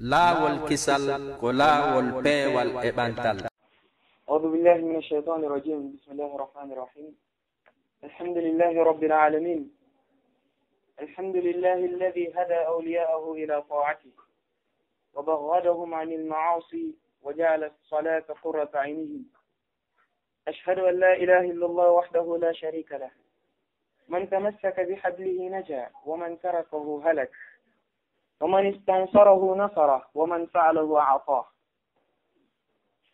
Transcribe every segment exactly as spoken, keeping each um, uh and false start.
Laawol kisal ko laawol peewal e ɓantal. أعوذ بالله من الشيطان الرجيم. بسم الله الرحمن الرحيم. الحمد لله رب العالمين. الحمد لله الذي هدى أولياءه إلى طاعته وبغضهم عن المعاصي وجعل الصلاة قرة عينهم. أشهد أن لا إله إلا الله وحده لا شريك له. من تمسك بحبله نجا ومن تركه هلك. ومن استنصره نصره ومن سأله أعطاه.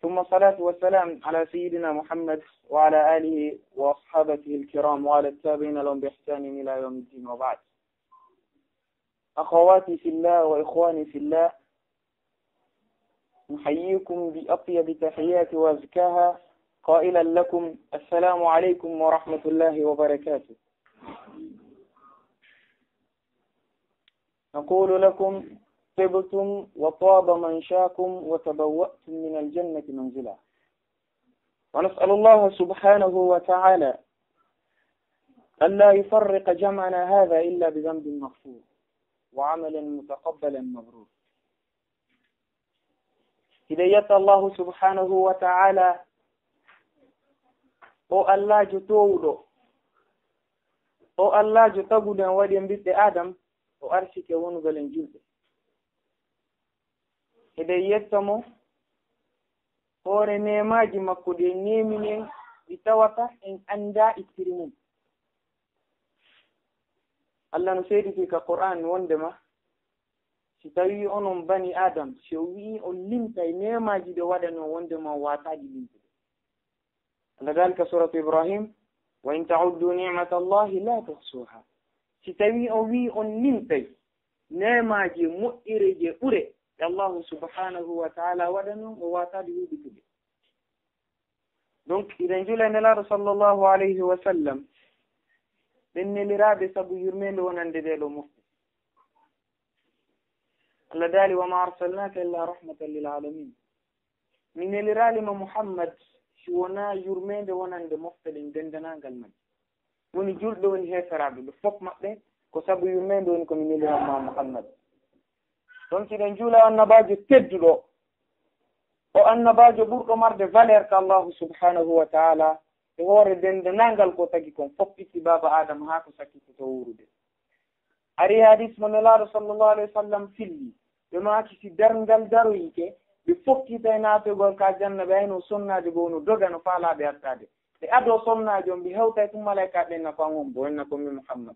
ثم الصلاة والسلام على سيدنا محمد وعلى آله وأصحابه الكرام وعلى التابعين لهم بإحسان إلى يوم الدين وبعد. أخواتي في الله وإخواني في الله، نحييكم بأطيب تحيات وأزكاها قائلا لكم: السلام عليكم ورحمة الله وبركاته. نقول لكم: طبتم وطاب ممشاكم وتبوأتم من الجنة منزلا. ونسأل الله سبحانه وتعالى ألا يفرق جمعنا هذا إلا بذنب مغفور وعمل متقبلا مبرور. Hiɗen yetta Allahu subhanahu wa ta'ala, o Allaajo toowuɗo, o Allaajo taguɗo en, waɗi en ɓiɓɓe Adam, o arsike wonugol en julɓe. Hiɗen yetta mo hoore neemaaji makko ɗi en neemini en, ɗi tawata en anndaa ittiri mum. Allah no seediti ka Qur'an wondema, si tawii onon bani Adam, si o wi'ii on limtay neemaaji ɗi o waɗani on, wondema o waataali limtude. Allah daali ka suratu Ibrahim: "Wa in ta'uddu ni'matallahi la tuhsuha." Si tawii o wi'ii on limtay neemaaji moƴƴere je ɓure ɗe Allahu subhanahu wa ta'ala waɗani on, o waataali huuɓitude. Donc, hiɗen jula e Nelaaɗo sallallahu alayhi wa sallam, ɓen neliraaɓe sabu yurmeende wonande ɓee ɗoo mofte. Allah daali: "Wa ma arsalnaka illa rahmatan lil alamin." Mi neliraali ma Muhammad si wonaa yurmeende wonande mofte ɗen denndanangal majje. Woni julɓe, woni heeferaaɓe, ɓe fof maɓɓe ko sabu yurmeende woni ko mi nelirani ma Muhammad. Donc, hiɗen jula annabaajo tedduɗo, o annabaajo ɓurɗo marde valeur ka Allahu subhanahu wa ta'ala, e hoore denndanangal ko tagi kon fof, itti baaba Adama haa ko sakkiti to wuurude. Ari hadis mo Nelaaɗo sallallahu alayhi wa sallam filli, ɓe maaki si darngal daroyike, ɓe fokkitay naatogol ka janna, ɓe ayno sonnaade goo no doga, no faalaa ɓe artaade. Ɓe adoo sonnaajo on, ɓe hewtay tun malaykaaɓe ɓen na ko an on bo, en na ko mi Muhammad.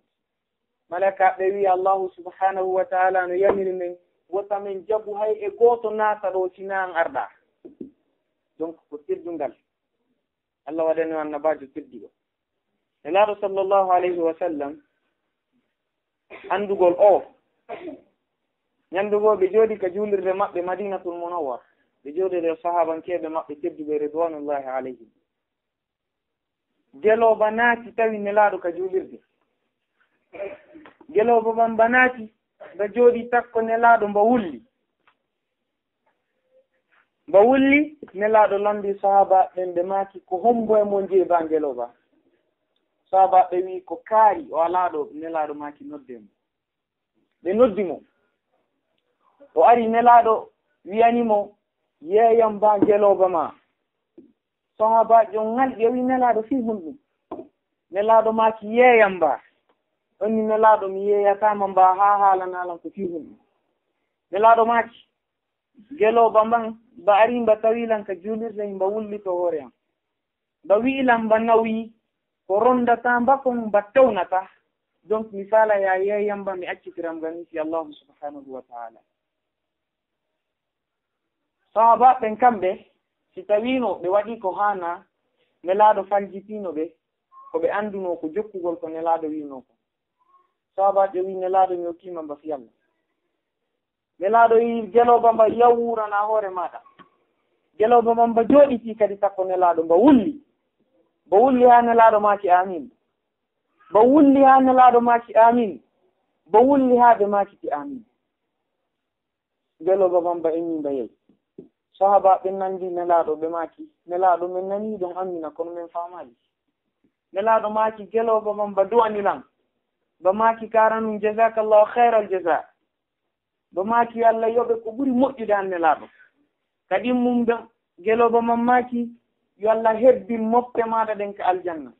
Malaykaaɓe ɓe wi'i Allahu subhanahu wa ta'ala no yamiri men, wota men jaɓu hay e gooto naata ɗoo si naa an arɗaa. Donc, ko teddungal. Allah waɗani o annabaajo tedduɗo. Nelaaɗo sallallahu alayhi wa sallam, anndugol o, ñannde goo ɓe jooɗii ka juulirde maɓɓe Madinatul Munawwara, ɓe jooɗii e sahaabankeeɓe maɓɓe tedduɓe ridwanullahi alayhim. Gelooba naati tawi Nelaaɗo ka juulirde. Gelooba ban ba naati, ba jooɗii takko Nelaaɗo, mba wulli. Mba wulli, Nelaaɗo lanndii sahaabaaɓe ɓen, ɓe maaki: "Ko hommbo e mon jeyi ba ngelooba?" Sahaabaaɓe ɓe wi'i: "Ko kaari, o alaa ɗoo." Nelaaɗo maaki: "Noddee mo." Ɓe noddi mo. O ari, Nelaaɗo wi'ani mo: "Yeeyam ba ngelooba ma." Sahaabaajo on ŋalɗi, o wi'i: "Nelaaɗo, fii honɗum?" Nelaaɗo maaki: "Yeeyam ba." O inni Nelaaɗo: "Mi yeeyataa ma mba haa haalanaa lan ko fii honɗum." Nelaaɗo maaki: "Gelooba mban, mba arii mba tawii lan ka juulirde, mba wullitoo hoore an. Mba wi'i lan mba nawii, ko ronndataa mba kon mba tewnataa. Donc, mi faalaa yo a yeeyam mba, mi accitiram nga nii fii Allahu subhanahu wa ta'ala." Sahaabaaɓe ɓen kamɓe, si tawiino ɓe waɗii ko haanaa, Nelaaɗo faljitiino ɓe, ko ɓe anndunoo ko jokkugol ko Nelaaɗo wi'unoo kon. Sahaabaaɓe wi'i Nelaaɗo: "Mi okkii ma mba fii Allah." Nelaaɗo wi'i: "Gelooba mba, yaw wuuranaa hoore maaɗa." Gelooba mba, mba jooɗitii kadi takko Nelaaɗo, mba wulli. Mba wulli haa Nelaaɗo maaki: "Aamiin." Mba wulli haa Nelaaɗo maaki: "Aamiin." Mba wulli haa ɓe maaki ki: "Aamiin." Gelooba ban mba inni mba yehi. Sahaabaaɓe ɓen nanndii Nelaaɗo, ɓe maaki: "Nelaaɗo, men nanii hiɗon ammina, kono men faamaali." Nelaaɗo maaki: "Gelooba ban mba du'ani lan." Mba maaki: "Kaaranun, jazakallahu khairal jaza." Mbo maaki, yo Allah yoɓe ko ɓuri moƴƴude an Nelaaɗo. Ka ɗimmum, mbo gelooba man maaki, yo Allah hebbin mofte maaɗa ɗen ka aljanna.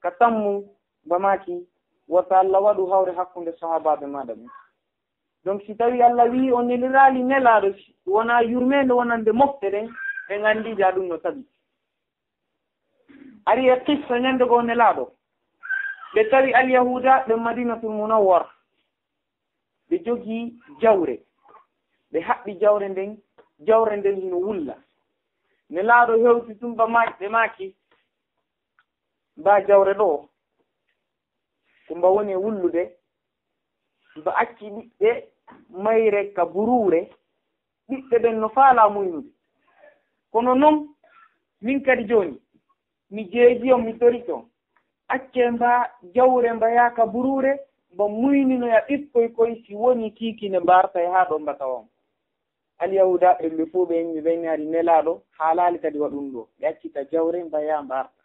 Ka tammum, mbo maaki, wota Allah waɗu hawre hakkunde sahaabaaɓe maaɗa ɓen. Donc, si tawi Allah wi'i o neliraali Nelaaɗo, si wonaa yurmeende wonande mofte ɗen, ɓe nganndii ja ɗum no tabi. Ari e qissa ñande goo Nelaaɗo. Ɓe tawi Alyahuuda ɓe Madinatul Munawwar. Ɓe jogii jawre. Ɓe haɓɓi jawre nden, jawre nden hino wulla. Nelaaɗo hewti tun ba maaki, ɓe maaki, "Mba jawre ɗoo, ko mba woni e wullude, mba acci ɓiɓɓe mayre ka buruure, ɓiɓɓe ɓen no faalaa muynude. Kono non, min kadi jooni, mi jeeji on, mi torike on. Accee mba jawre, mba yaha ka buruure, mba muyninoya ɓikkoy koy, si woni kiikine mba artay haa ɗoo mba tawa on." Alyahuuda ɓen ɓe fow ɓe immi, ɓe inni, "Ari Nelaaɗo haalaali kadi waɗu ɗum ɗoo. Ɓe accita jawre, mba yaha mba arta."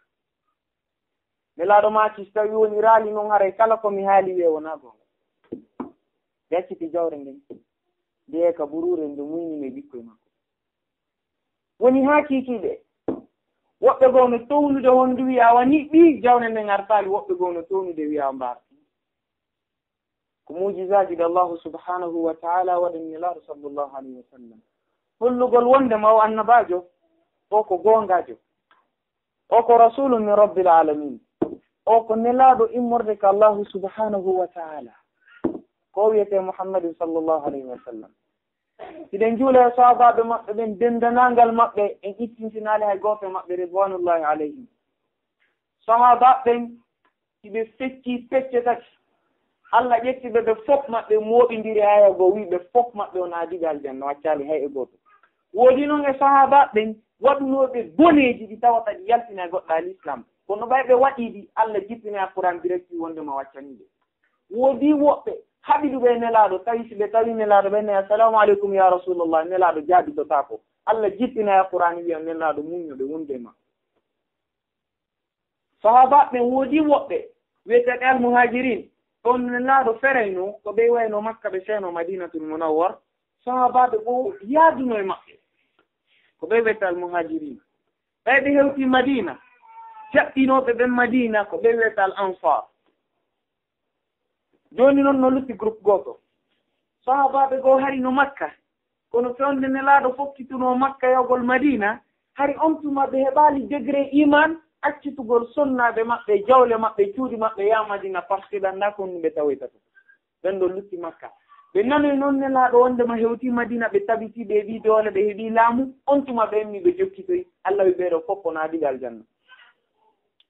Nelaaɗo maaki, "Si tawi woniraali non, haray kala ko mi haali wi'ee wonaa goonga." Ɓe acciti jawre nden. Nde yahi ka buruure, nde muynini e ɓikkoy makko. Woni haa kiikiiɓe. Woɓɓe goo no townude hondu wi'a, "Awa ni ɓii jawre nden artaali." Woɓɓe goo no townude wi'a, "Mba arti." Ko mu'jizaaji ɗi Allahu subhanahu wa ta'ala waɗani Nelaaɗo sallallahu alayhi wa sallam. Hollugol wonde ma o annabaajo, o ko goongaajo. O ko rasulun min rabbil alamin. O ko Nelaaɗo immorde ka Allahu subhanahu wa ta'ala. Ko wiyetee Muhammadin sallallahu alayhi wa sallam. Hiɗen juula e sahaabaaɓe maɓɓe ɓen, denndanangal maɓɓe, en ittintinaali hay gooto e maɓɓe, ridwanullahi alayhim. Sahaabaaɓe ɓen, si ɓe feccii pecce tati, Allah ƴetti ɓe, ɓe fof maɓɓe mooɓindiri aya goo, wi'i ɓe fof maɓɓe wona adiiɓe aljanna, waccaali hay e gooto. Woodi non e sahaabaaɓe ɓen waɗunooɓe boneeji ɗi tawata ɗi yaltina e goɗɗo al Islam. Kono ɓay ɓe waɗii ɗi, Allah jippini e Qur'an direct wonde ma waccanii ɓe. Woodi woɓɓe haɓiduɓe e Nelaaɗo, tawi si ɓe tawi Nelaaɗo, ɓe ne, "Assalamu aleykum ya Rasulallah," Nelaaɗo jaabitotaako. Allah jippina e Qur'an wi'a Nelaaɗo muñño ɓe wonde ma. Sahaabaaɓe ɓen woodi woɓɓe wi'eteeɓe al-Muhaajiriin, ɗon Nelaaɗo ferayno, ko ɓe wayno Makka, ɓe seyno Madiinatul Munawwar. Sahaabaaɓe goo yaaduno e maɓɓe, ko ɓe wi'eteeɓe al-Muhaajiriin. Ɓay ɓe hewti Madiina, jaɓɓinooɓe ɓen Madiina, ko ɓe wi'eteeɓe al-Ansaar. Jooni non no lutti groupe gooto. Sahaabaaɓe goo hari no Makka, kono fewndo Nelaaɗo fokkitunoo Makka yahugol Madiina, hari on tuma ɓe heɓaali degré iman accitugol sonnaaɓe maɓɓe, jawle maɓɓe, cuuɗi maɓɓe, yaha Madiina, parce que ɓe anndaa ko honɗum ɓe tawoyta ton. Ɓen ɗon lutti Makka. Ɓe nanoyi non Nelaaɗo wondema hewtii Madiina, ɓe tabitii, ɓe heɓii doole, ɓe heɓii laamu, on tuma ɓe immi, ɓe jokkitoyi. Allah wi'i ɓee ɗoo fof ko naadiiɓe aljanna.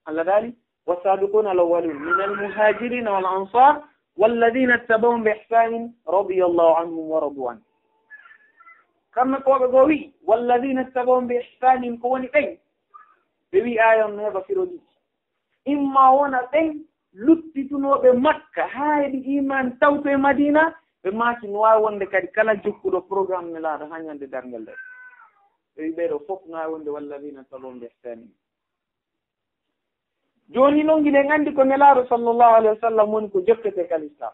Allah daali, والسابقون الأولون من المهاجرين والأنصار والذين اتبعوهم بإحسان رضي الله عنهم ورضوا عنه. Kamɓe ko ɓe goo wi'i, والذين اتبعوهم بإحسان, ko woni ɓen? Ɓe wi'i aaya on no heɓa firo ɗiɗi. Imma wona ɓen luttitunooɓe Makka haa heɓi iman tawto e Madiina, ɓe maaki no waawi wonde kadi kala jokkuɗo programme Nelaaɗo haa ñande darngal nde. Ɓe wi'i ɓee ɗoo fof no waawi wonde, والذين اتبعوهم بإحسان. Jooni non, hiɗen anndi ko Nelaaɗo sallallahu alayhi wa sallam woni ko jokketee ka Lislaam.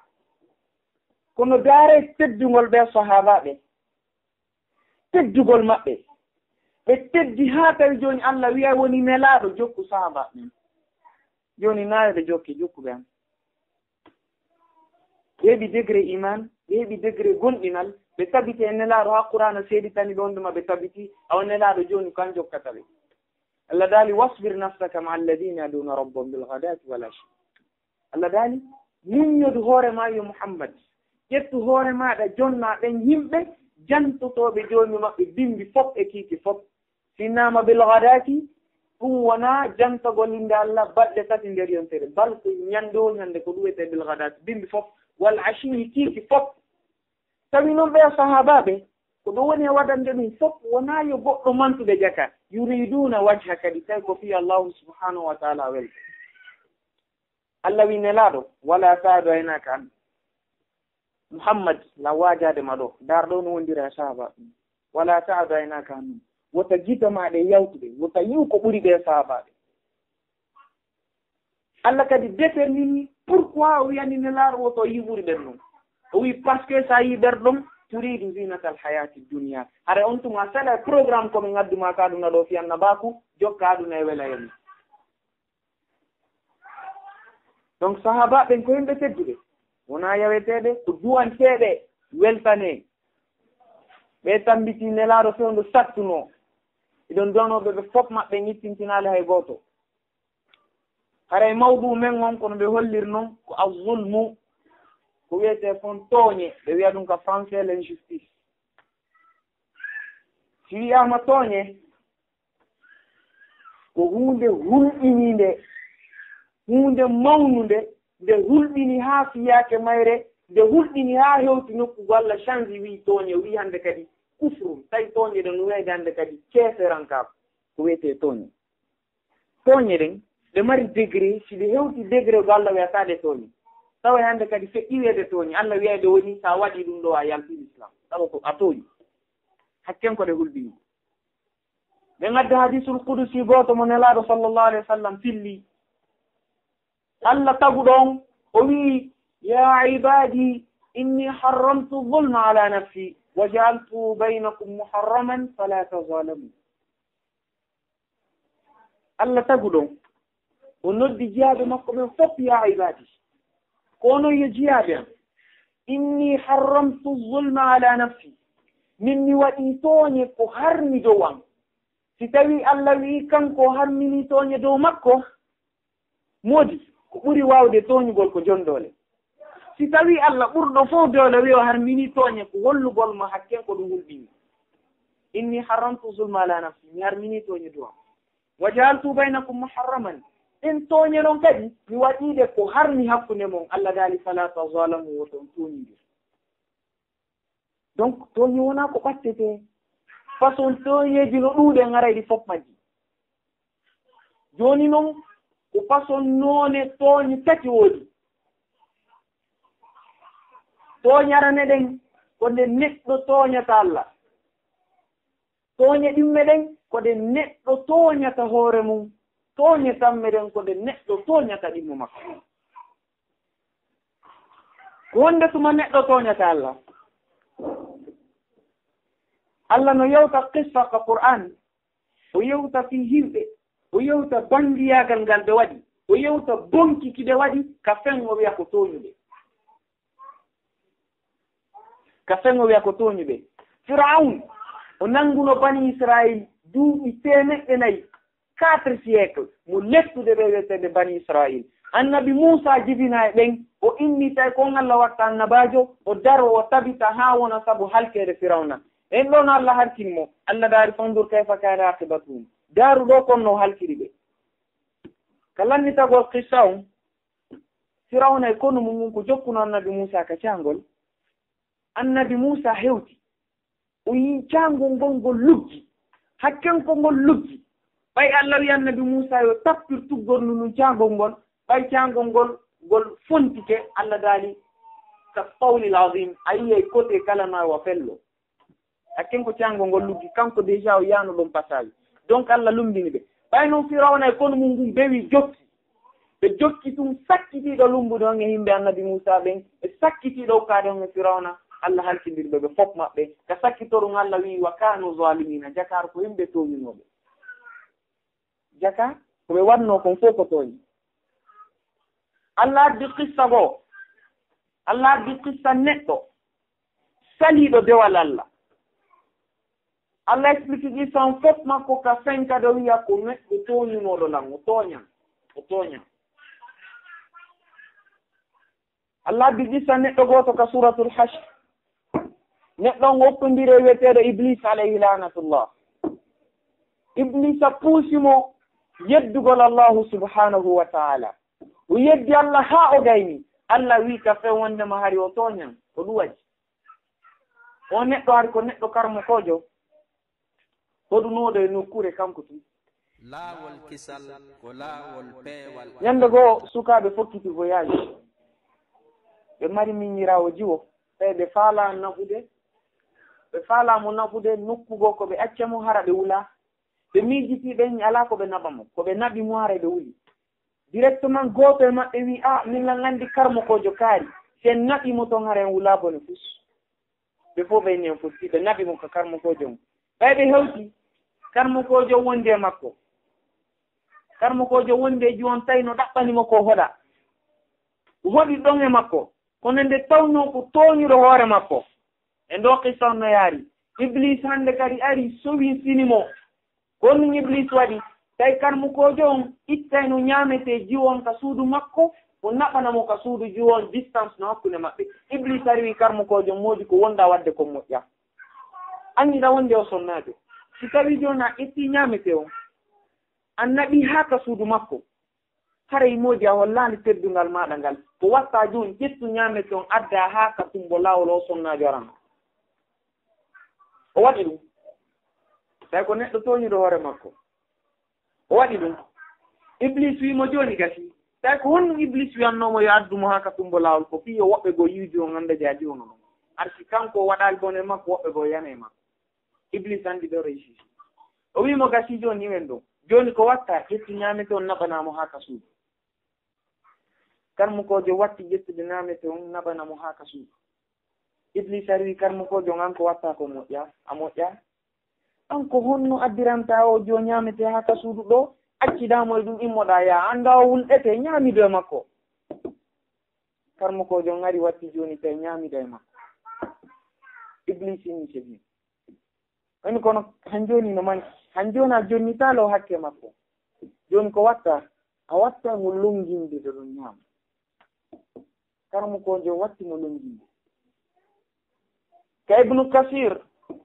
Kono ndaaree teddungol ɓee sahaabaaɓe, teddugol maɓɓe. Ɓe teddi haa tawi jooni Allah wi'ay woni Nelaaɗo jokku sahaabaaɓe ɓen. Jooni naa yo ɓe jokke, jokku ɓe an. Ɓe heɓi degré iman, ɓe heɓi degré gomɗinal, ɓe tabiti e Nelaaɗo, haa Qur'aana seeditani ɓe wondema ɓe tabiti, awa Nelaaɗo jooni ko an jokkata ɓe. Allah daali, واصبر نفسك مع الذين يدعون ربهم بالغداة والعشي. Allah daali, muññodu hoore maa yo Muhammad, ƴettu hoore maaɗa, jonnaa ɓen yimɓe jantotooɓe Joomi maɓɓe bimbi fof e kiiki fof. Si innama bil ghadaati, ɗum wonaa jantagol innde Allah balɗe tati nder yontere, bal ko ñande woo ñande ko ɗum wiyetee bil ghadaati, bimbi fof, wal ashiyyi, kiiki fof. Tawi noon ɓee sahaabaaɓe, ko ɗum woni e waɗande ɗum fof, wonaa yo goɗɗo mantu ɓe jaka. Yuriduuna wajha, kadi tawi ko fii Allahu subhanahu wa taala welta. Allah wi'i Nelaaɗo, ولا تعد عيناك عنهم. Muhammad, la waajaade ma ɗoo, ndaar ɗoo no wondira e sahaabaaɓe. ولا تعد عيناك عنهم. Wota gite maa ɗe yawtu ɓe, wota yi'u ko ɓuri ɓee sahaabaaɓe. Allah kadi détermini pourquoi o wi'ani Nelaaɗo wota o yi'u ɓuri ɓen ɗum. O wi, parce que sa yi ɓerɗon, turidu zinatal hayati dunia. Hare on tuma sala programme ko ɓe ngaddu ma ka aduna ɗo fi annabaaku, jokka aduna e wela yami. Donc, sahaba ɓen ko yimɓe tedduɓe. Wona yaweteeɓe, ko duwanteeɓe, weltane. Ɓe tambiti Nelaaɗo fewndo sattuno. Iɗon duwanooɓe ɓe fof maɓɓe ñittintinaali hay gooto. Haray mawɗu men on, kono ɓe hollir non ko azzulmu, ko wiyetee kon tooñe, ɓe wiya ɗum ka français l'injustice. Si wiyaama tooñe, ko huunde hulɓiniinde, huunde mawnunde, nde hulɓini haa fiyaake mayre, nde hulɓini haa hewti nokku go Allah change wii tooñe, wii hannde kadi kufru, tawi tooñe ɗen no wiyde hannde kadi keeferankaaku, ko wiyetee tooñe. Tooñe ɗen, ɗe mari degré, si ɗe hewti degré go Allah wiyata ɗe tooñe. Tawa hannde kadi feƴƴi wiyde tooñe, Allah wiyay ɗe woni sa waɗi ɗum ɗo a yalti Islam. Tawa ko a tooñi. Hakken ko ɗe hulɓini. Ɓe ngadda hadisul qudusi gooto mo Nelaaɗo sallallahu alayhi wa sallam filli. Allah taguɗo on, o wi'i, "Ya ibadi, inni harramtu zulma ala nafsi, wa ja'altu bainakum muharraman, fala tazalamu." Allah taguɗo on, o noddi jiyaaɓe makko ɓen fof, "Ya ibadi." Ko onon yo jiyaaɓe am. "Inni harramtu zulma ala nafsi." Min mi waɗi tooñe ko harmi dow am. Si tawi Allah wi'i kanko o harmini tooñe dow makko, moodi ko ɓuri waawde tooñugol ko jon doole. Si tawi Allah ɓurɗo fof doole wi'i o harmini tooñe, ko hollugol ma hakken ko ɗum hulɓini. "Inni harramtu zulma ala nafsi." Mi harmini tooñe dow am. "Wa ja'altu bainakum muharraman." Ɗen tooñe non kadi, mi waɗi ɗe ko harmi hakkunde mon. Allah daali, "Fala tazalamu," woto on tooñondir. Donc, tooñe wonaa ko ɓattete. Façon tooñeeji no ɗuuɗe, ngaray ɗi fof majji. Jooni non, ko façon noone tooñe tati woodi. Tooñe arane ɗen, ko nde neɗɗo tooñata Allah. Tooñe ɗimme ɗen, ko ɗe neɗɗo tooñata hoore mum. Tooñe tamme ɗen, ko ɗe neɗɗo tooñata ɗimmo makko. Ko wonde tuma neɗɗo tooñata Allah. Allah no yewta qissa ka Qur'an, o yewta fii yimɓe, o yewta bangiyaagal ngal ɓe waɗi, o yewta bonki ki ɓe waɗi, ka fen o wi'a ko tooñuɓe. Ka fen o wi'a ko tooñuɓe. Firawun, o nanguno Bani Israil duuɓi teemeɗɗe nayi, quatre siècles, mo lettude ɓe wi'eteeɓe Bani Israil. Annabi Muusa jibina e ɓen, o inni tawi ko on Allah watta annabaajo, o daro, o tabita haa wona sabu halkeede Firawna. En ɗon Allah harkin mo, Allah daari, "Fanzur kayfa kana aqibatuhum." Daaru ɗo kon no halkiri ɓe. Ka lannitagol qissa on, Firawna e konu mum ngun ko jokkuno Annabi Muusa ka caangol. Annabi Muusa hewti. O yii caangol ngol ngol luggi. Hakken ko ngol luggi. Ɓay Allah wi Annabi Muusa yo tappir tuggorndu ndun caangol ngol. Ɓay caangol ngol ngol fontike, Allah daali, "Ka qawlil azim." A yiyay kote kala no wa fello. Hakken ko caangol ngol luggi, kanko déjà o yaano ɗon passage. Donc Allah lumbini ɓe. Ɓay non Firawna e konu mum ngun bewi jokki. Ɓe jokki tun sakkitiiɗo lumbude on e yimɓe Annabi Muusa ɓen, ɓe sakkitiiɗo ukkaade on e Firawna, Allah halkindiri ɓe, ɓe fof maɓɓe. Ka sakkitoɗum Allah wi'i, "Wa kanu zalimina," jakaar ko yimɓe tooñunooɓe. Jaka, ko ɓe waɗnoo kon fof ko tooñi. Allah addi qissa goo. Allah addi qissa neɗɗo saliiɗo dewal Allah. Allah explique qissa on fof makko ka fen kadi o wi'a ko neɗɗo tooñunooɗo lan, o tooñan, o tooñan. Allah addi qissa neɗɗo gooto ka Suratul Hashr. Neɗɗo on okkondire wi'eteeɗo Iblis alayhi laanatullah. Iblisa puusi mo yeddugol Allahu subhanahu wa ta'ala. O yeddi Allah haa o gayni. Allah wi'i ka fen wondema hari o tooñan. Ko ɗum waɗi. O neɗɗo hari ko neɗɗo karmokoojo. Hoɗunooɗo e nokkuure kanko tun. Laawol kisal ko laawol peewal. Ñande goo, sukaaɓe fokkiti voyage. Ɓe mari miñiraawo jiwo. Tawi ɓe faalaa naɓude. Ɓe faalaa mo naɓude nokku goo ko ɓe acca mo hara ɓe wulaa. Ɓe miijitii ɓen alaa ko ɓe naɓa mo. Ko ɓe naɓi mo hara ɓe wuli. Directement gooto e maɓɓe wi'i, "Ah, min lan anndi karmokoojo kaari." Si en naɓi mo ton, hara en wulaa bone fus. Ɓe fof ɓe ni en fotti, ɓe naɓi mo ka karmokoojo on. Ɓay ɓe hewti, karmokoojo on wondi e makko. Karmokoojo wondi e jiwon tawi no ɗaɓɓani mo ko hoɗa. Hoɗi ɗon e makko, kono nde tawnoo ko tooñuɗo hoore makko. E ndo qissa on no yaari. Iblis hannde kadi ari sowinsini mo. Ko honɗum Iblis waɗi? Tawi karmokoojo on ittayno ñaametee jiwo on ka suudu makko, o naɓana mo ka suudu jiwo on, distance no hakkunde maɓɓe. Iblis ari wi karmokoojo on, moodi ko wonɗaa waɗde kon moƴƴaa. Anndiɗaa wonde o sonnaajo. Si tawii jooni a ƴettii ñaametee on, a naɓii haa ka suudu makko, haray moodi a hollaali teddungal maaɗa ngal. Ko watta jooni, ƴettu ñaametee on addaa haa ka tumbo laawol, o sonnaajo arano. O waɗi ɗum. Tawi ko neɗɗo tooñuɗo hoore makko. O waɗi ɗum. Iblis wi mo jooni gasi. Tawi ko honɗum Iblis wiyannoo mo yo addu mo haa ka tumbo laawol? Ko fii yo woɓɓe goo yi'u jiwo on, annda jaa jiwo on no ɗon. Ar si kanko o waɗaali bone makko, woɓɓe goo yana e makko. Iblis anndi ɗo reysisi. O wi mo gasi jooni, iwen ɗo. Jooni ko watta, ƴettu ñaametee on naɓanaa mo haa ka suudu. Karmukoojo watti ƴettude ñaametee on naɓana mo haa ka suudu. Iblis ari wi karmukoojo on, an ko watta ko moƴƴaa, a moƴƴaa. An ko honno addirantaa o jiwo ñaametee haa ka suudu ɗo? Accidaa mo e ɗum, immoɗaa yaa, anndaa o wulɗetee, ñaamidu e makko. Karmukoojo on ari watti jooni tawi ñaamida e makko. Iblis inni sebi. Woni kono han jooni no manki. Han jooni a jonnitaalo hakke makko. Jooni ko watta? A watta mo longinde to ɗon ñaama. Karmukoojo watti mo longinde. Ka Ibnu Kasir,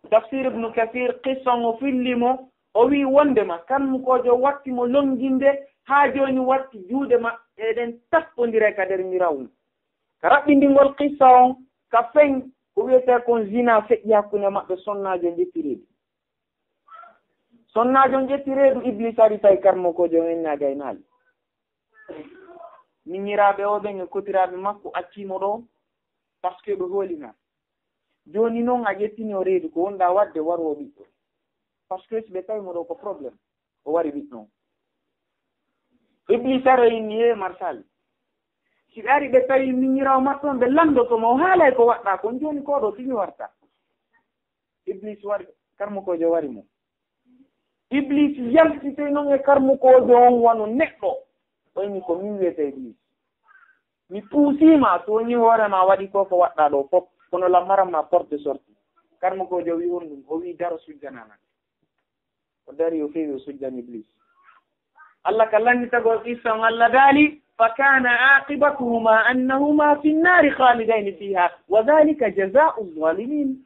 tafsir Ibnu Kasir, qissa on o filli mo, o wi wondema karmukoojo watti mo longinde, haa jooni watti juuɗe maɓɓe ɗen tappondira ka nder mirawun. Ka raɓɓindingol qissa on, ka fen ko wiyetee kon zina feƴƴi hakkunde maɓɓe, sonnaajo on ƴetti reedu. Sonnaajo on ƴetti reedu, Iblis ari tawi karmukoojo on enni a gaynaali. Miñiraaɓe o ɓen e kotiraaɓe makko accii mo ɗo, parce que ɓe hoolina. Jooni non a ƴettini o reedu, ko wonɗaa waɗde, waru o ɓiɗɗo. Parce que si ɓe tawi mo ɗo ko problème, o wari ɓiɗɗo on. Iblis ari o inni, "Hee, Marsali, si ɓe ari ɓe tawi miñiraawo maɓɓe on, ɓe lanndoto mo, o haalay ko waɗɗaa kon, jooni ko ɗo tigi warta." Iblis wari, karmukoojo wari mo. Iblis yaltitay non e karmukoojo on wano neɗɗo. O inni, "Ko min wiyetee Iblis. Mi puusii ma, tooñii hoore ma, waɗi ko ko waɗɗaa ɗo fof. Kono la maram ma porte sortie." Karmukoojo wi, "Honɗum?" O wi, "Daro sujjanaa lan." O dari, o feewi, o sujjani Iblis. Allah ka lannditagol qissa on, Allah daali, "Fa kana aqibatuhuma annahuma fi nnari khalidayni fiha, wa dhalika jazaa'u zzalimin."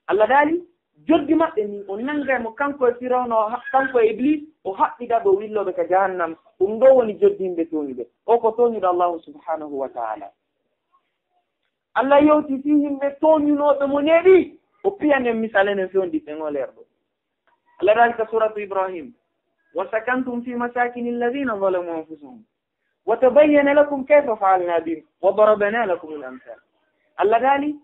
Allah daali, joddi maɓɓe ni, o nangay mo kanko e Firawna, o ha-, kanko e Iblis, o haɓɓida ɓe, o willo ɓe ka jahannam. Ɗum ɗo woni joddi yimɓe tooñuɓe. O ko tooñuɗo Allahu subhanahu wa ta'ala. Allah yewti fii yimɓe tooñunooɓe mo neeɓi, o piyanen misal enen fewndi ɓe ngo leerɗo. Allah daali ka suratu Ibrahim, "Wa sakantum fi masakini alladhina zalamu anfusahum, wa tabayyana lakum kayfa fa'alna bihim, wa darabna lakum al-amthal." Allah daali,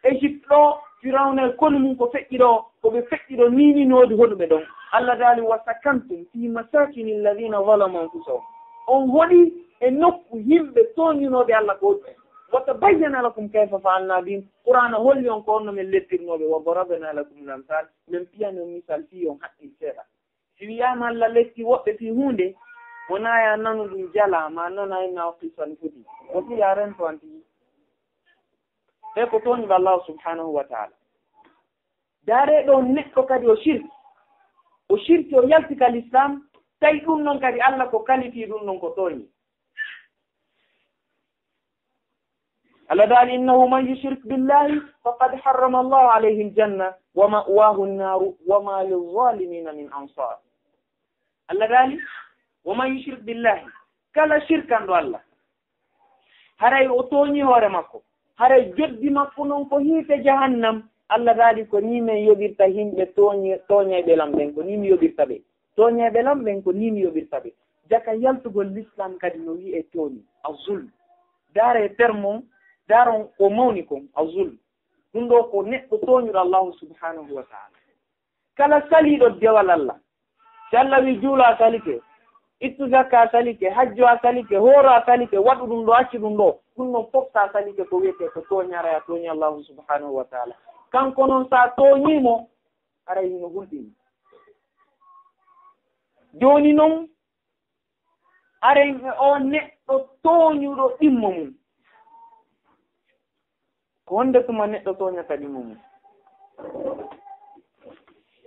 Egypte ɗo, Firawna e konu mum ko feƴƴi ɗo, ko ɓe feƴƴi ɗo, niininoodi hoɗuɓe ɗon. Allah daali, "Wa sakantum fi masakini alladhina zalamu anfusahum." On hoɗi e nokku yimɓe tooñunooɓe Allah ko hoɗuɓe. "Wa tabayyana lakum kayfa fa'alna bihim." Qur'aana holli on ko honno men lettirnooɓe. "Wa darabna lakum al-amthal." Men piyani on misal fii on haqqil seeɗa. Si wiyaama Allah letti woɓɓe fii huunde, wonaa ya nanu ɗum jala, ma nana en na o qissa no foti. O fii a rento an tigi. Ɓe ko tooñuɓe Allah subhanahu wa ta'ala. Daare ɗo neɗɗo kadi o shirki. O shirki, o yalti ka l'islam, tawi ɗum non kadi Allah ko kalifii ɗum non ko tooñi. Allah daali, "Innahu man yushrik billahi faqad harrama Allahu alayhi aljanna wa ma'wahu annaru wa ma lizzalimina min ansar." Allah daali, "Wa man yushrik billahi," kala shirkanɗo Allah, haray o tooñi hoore makko, haray joddi makko non ko hiite jahannam. Allah daali, "Ko nii men yoɓirta yimɓe tooñi-, tooñayɓe lam ɓen, ko nii mi yoɓirta ɓe. Tooñayɓe lam ɓen, ko nii mi yoɓirta ɓe." Jaka yaltugol l'islam kadi no wi'ee tooñi, a zulm. Daare terme on, daron ko mawni kon, a zulm. Ɗum ɗo ko neɗɗo tooñuɗo Allahu subhanahu wa ta'ala. Kala saliiɗo dewal Allah, si Allah wi juula a salike, ittu zakka a salike, hajjo a salike, hooro a salike, waɗu ɗum ɗo, accu ɗum ɗo, Ɗum noon fof, so a salike ko wiyetee ko tooñaare, a tooñii Allaahu subhaanahu wa taala. Kanko noon, so a tooñii mo, haray hino hulɓini. Jooni noon, aren e oo neɗɗo tooñuɗo ɗimmo mum. Ko honde tuma neɗɗo tooñata ɗimmo mum?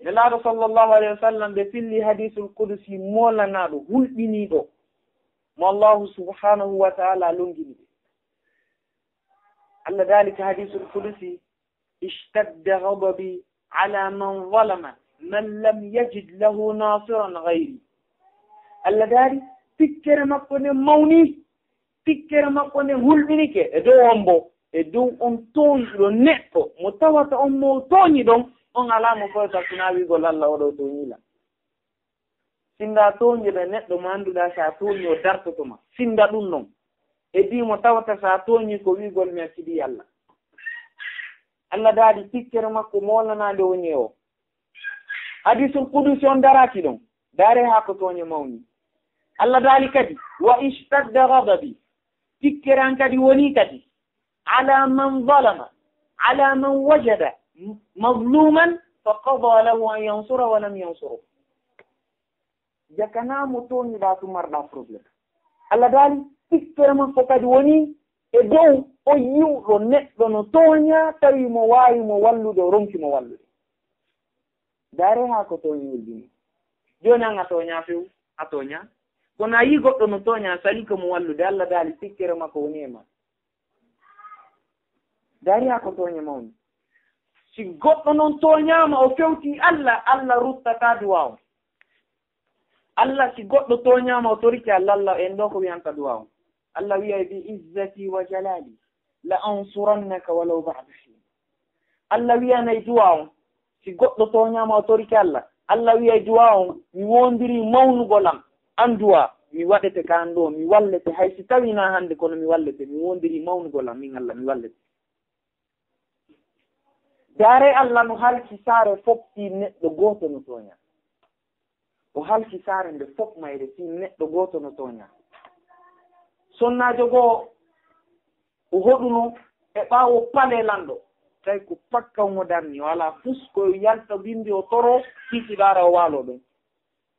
Nelaaɗo sallallahu alayhi wa sallam, ɓe filli hadiisul qudusi moolanaaɗo, hulɓiniiɗo, mo Allaahu subhaanahu wa taala longini ɓe. Allah daali ka hadiisul qudusi, "Ishtadda ghadabi ala man zalama man lam yajid lahu nasiran ghayri." Allah daali, tikkere makko nden mawni, tikkere makko nden hulɓinike e dow on bo, e dow on tooñuɗo neɗɗo mo tawata on mo o tooñi ɗon, on alaa mo fewta sinaa wi'ugol Allah oɗo tooñii lan. Sinda tooñuɗo neɗɗo mo annduɗaa, so a tooñi o dartoto ma. Sinda ɗum non. E dii mo tawata so a tooñi ko wi'ugol mi accidi Allah. Allah daali tikkere makko moolanaande woni e o. Hadiisul qudusi on daraaki ɗon. Daare haa ko tooñe mawni. Allah daali kadi, "Wa ishtadda ghadabi." Tikkere an kadi woni kadi, "Ala man zalama, ala man wajada mazluman fa qada lahu an yansura wa lam yansuru." Jakana mo tooñuɗaa tun marɗaa problème. Allah daali, tikkere makko kadi woni e dow o yi'uɗo neɗɗo no tooñaa, tawi mo waawi mo wallude, o ronki mo wallude. Daare haa ko tooñe hulɓini. Jooni an a tooñaa few, a tooñaa. Kono a yii goɗɗo no tooñaa, a salike mo wallude, Allah daali tikkere makko woni e ma. Daare haa ko tooñe mawni. Si goɗɗo non tooñaama, o fewti Allah, Allah ruttataa duwaa on. Allah, si goɗɗo tooñaama, o torike Allah, Allah, en ɗo ko wiyanta duwaa on. Allah wi'ay, "Bi izzati wa jalali, la ansurannaka walaw ba'da hin." Allah wi'anay duwaa on, si goɗɗo tooñaama o torike Allah, Allah wi'ay duwaa on, "Mi wondirii mawnugol am, an duwaa, mi waɗete ka an ɗo, mi wallete, hay si tawii naa hannde kono mi wallete, mi wondirii mawnugol am, min Allah, mi wallete." Daare Allah no halki saare fof fii neɗɗo gooto no tooñaa. O halki saare nde fof mayre fii neɗɗo gooto no tooñaa. Sonnaajo goo, o hoɗuno e ɓaawo palee lanɗo. Tawi ko pakka mo darni, o alaa fus ko yalta bimbi o toro, kiikiiɗe ara o waaloo ɗon.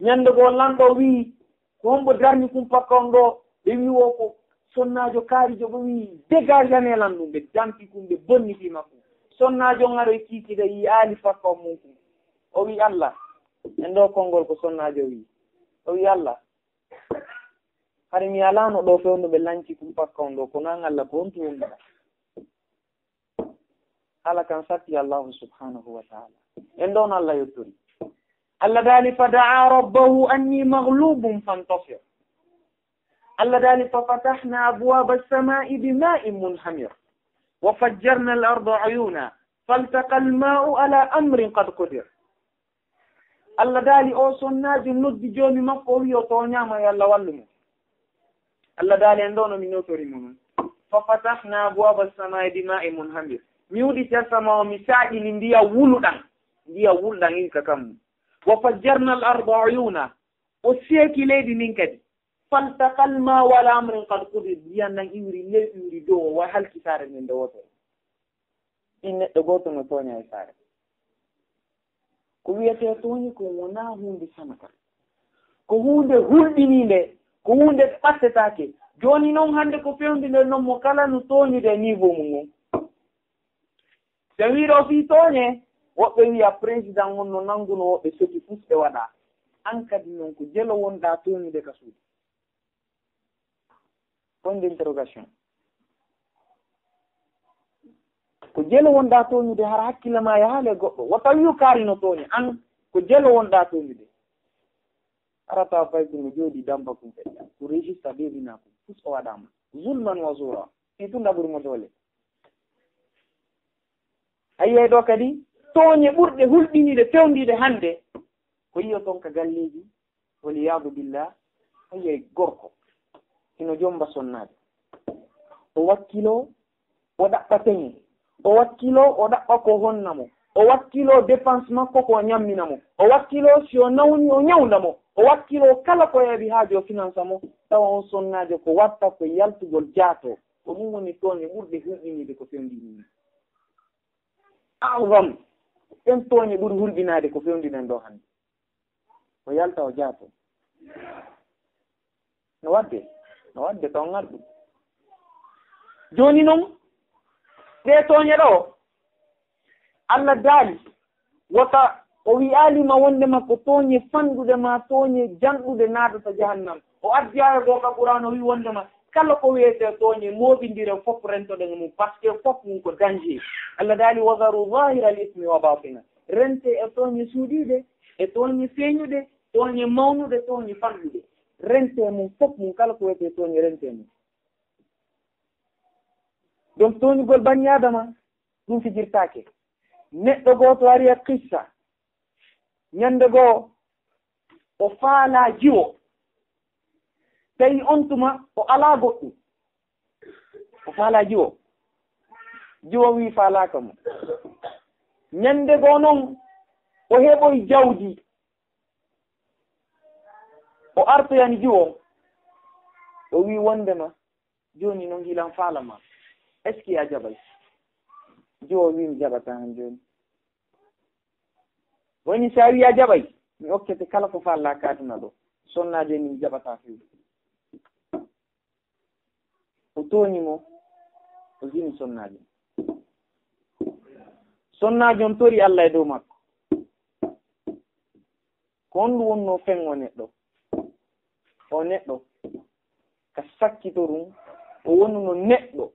Ñande goo lanɗo o wi'i, "Ko hombo darni kun pakka on ɗo?" Ɓe wi'i, "O ko sonnaajo kaarijo." Ɓe wi'i, "Dégagane lan ɗum." Ɓe dampi kun, ɓe bonniti makko. Sonnaajo on aroy kiikiiɗe, yi'i aali pakka on mun kun. O wi'i, "Allah." En ɗo konngol ko sonnaajo wi'i. O wi'i, "Allah, hari mi alaano ɗo fewndo ɓe lanci kun pakka on ɗo, kono an Allah ko honto wonɗaa?" Haala kan satti Allahu subhanahu wa ta'ala. En ɗon Allah yottori. Allah daali, "Fa da'a rabbahu anni maghlubun fantasir." Allah daali, "Fa fatahna abwaba as-sama'i bima'in munhamir. Wa fajjarna al-arda uyuna. Faltaqa al-ma'u ala amrin qad qudir." Allah daali, o sonnaajo noddi joomi makko, o wi'i o tooñaama, yo Allah wallu mo. Allah daali, en ɗo no mi notori mo non. "Fa fatahna abwaba as-samai bima'in munhamir." Mi uɗiti asama o, mi saaƴini ndiyam wuluɗam, ndiyam wuluɗam ilka kammu. "Wa fajjarna al-arda uyuna." O seeki leydi ndin kadi. "Faltaqa al-ma'u ala amrin qad qudir." Ndiyam ɗam iwri ley, iwri dow, o wa halki saare nden nde wootere. Ɗin neɗɗo gooto no tooña e saare. Ko wiyetee tooñi ko wonaa huunde sanata. Ko huunde hulɓiniinde, ko huunde ɓattetaake. Jooni non hannde ko fewndi nden non mo kala no tooñude e niveau mum on. So wi'ɗo fii tooñe, woɓɓe wi'a président on no nannguno woɓɓe soti fus ɓe waɗa. An kadi non ko jelo wonɗaa tooñude ka suudu. Point d'interrogation. Ko jelo wonɗaa tooñude, hara hakkille ma yahaali e goɗɗo. Wata wi'u kaari no tooña. An, ko jelo wonɗaa tooñude. Hara tawa fay ko no jooɗii dampa kun kadi. Ko registre ɓeydinaa kun. Fus o waɗaama. Zulman wa zuura. Fii tun ɗaɓɓuri mo doole. A yi'ay ɗo kadi, tooñe ɓurɗe hulɓiniiɗe, fewndiiɗe hannde, ko yi'oton ka galleeji, wal iyaadu billah, a yi'ay gorko, hino jomba sonnaajo. O wakkiloo, o ɗaɓɓa peñe. O wakkiloo, o ɗaɓɓa ko honna mo. O wakkiloo dépense makko ko o ñammina mo. O wakkiloo si o nawni, o ñawnda mo. O wakkiloo kala ko heɓi haaju o finansa mo. Tawa on sonnaajo ko watta ko yaltugol jaato. Ko ɗum woni tooñe ɓurɗe hulɓiniide ko fewndini. A'zam, ɗen tooñe ɓuri hulɓinaade ko fewndinen ɗo hannde. O yalta, o jaato. No waɗde, no waɗde taw ngal ɗum. Jooni noon, ɗee tooñe ɗo, Allah daali, wota o wiyaali ma wonde ma ko tooñe fanɗuɗe ma tooñe janɗuɗe naatata jahannam. O addi aaya goo ka Qur'aan, o wi wonde ma kala ko wiyetee tooñe mooɓindire fof rentoɗen mum, parce que fof mum ko danger. Allah daali, "Wa zaru zahiral ismi wa batina." Rente e tooñe suuɗiiɗe, e tooñe feeñuɗe, tooñe mawnuɗe, tooñe fanɗuɗe. Rente mum, fof mum, kala ko wiyetee tooñe, rente mum. Donc, tooñugol bani Aadama, ɗum fijirtaake. Neɗɗo gooto ari e qissa. Ñande goo, o faalaa jiwo. Tawi on tuma, o alaa goɗɗum. O faalaa jiwo. Jiwo wii faalaaka mo. Ñande goo noon, o heɓoy jawdi. O artoyani jiwo. O wii wonde ma, jooni noon hilan faala ma. Est-ce que a jaɓay? Jiwo wii mi jaɓataa han jooni. Woni so a wii a jaɓay, mi okkete kala ko faallaa ka aduna ɗo. Sonnaajo ni mi jaɓataa few. O tooñi mo, o hini sonnaajo. Sonnaajo on tori Allah e dow makko. Ko honɗum wonnoo fengo neɗɗo? O neɗɗo, ka sakkitorum, o wonuno neɗɗo.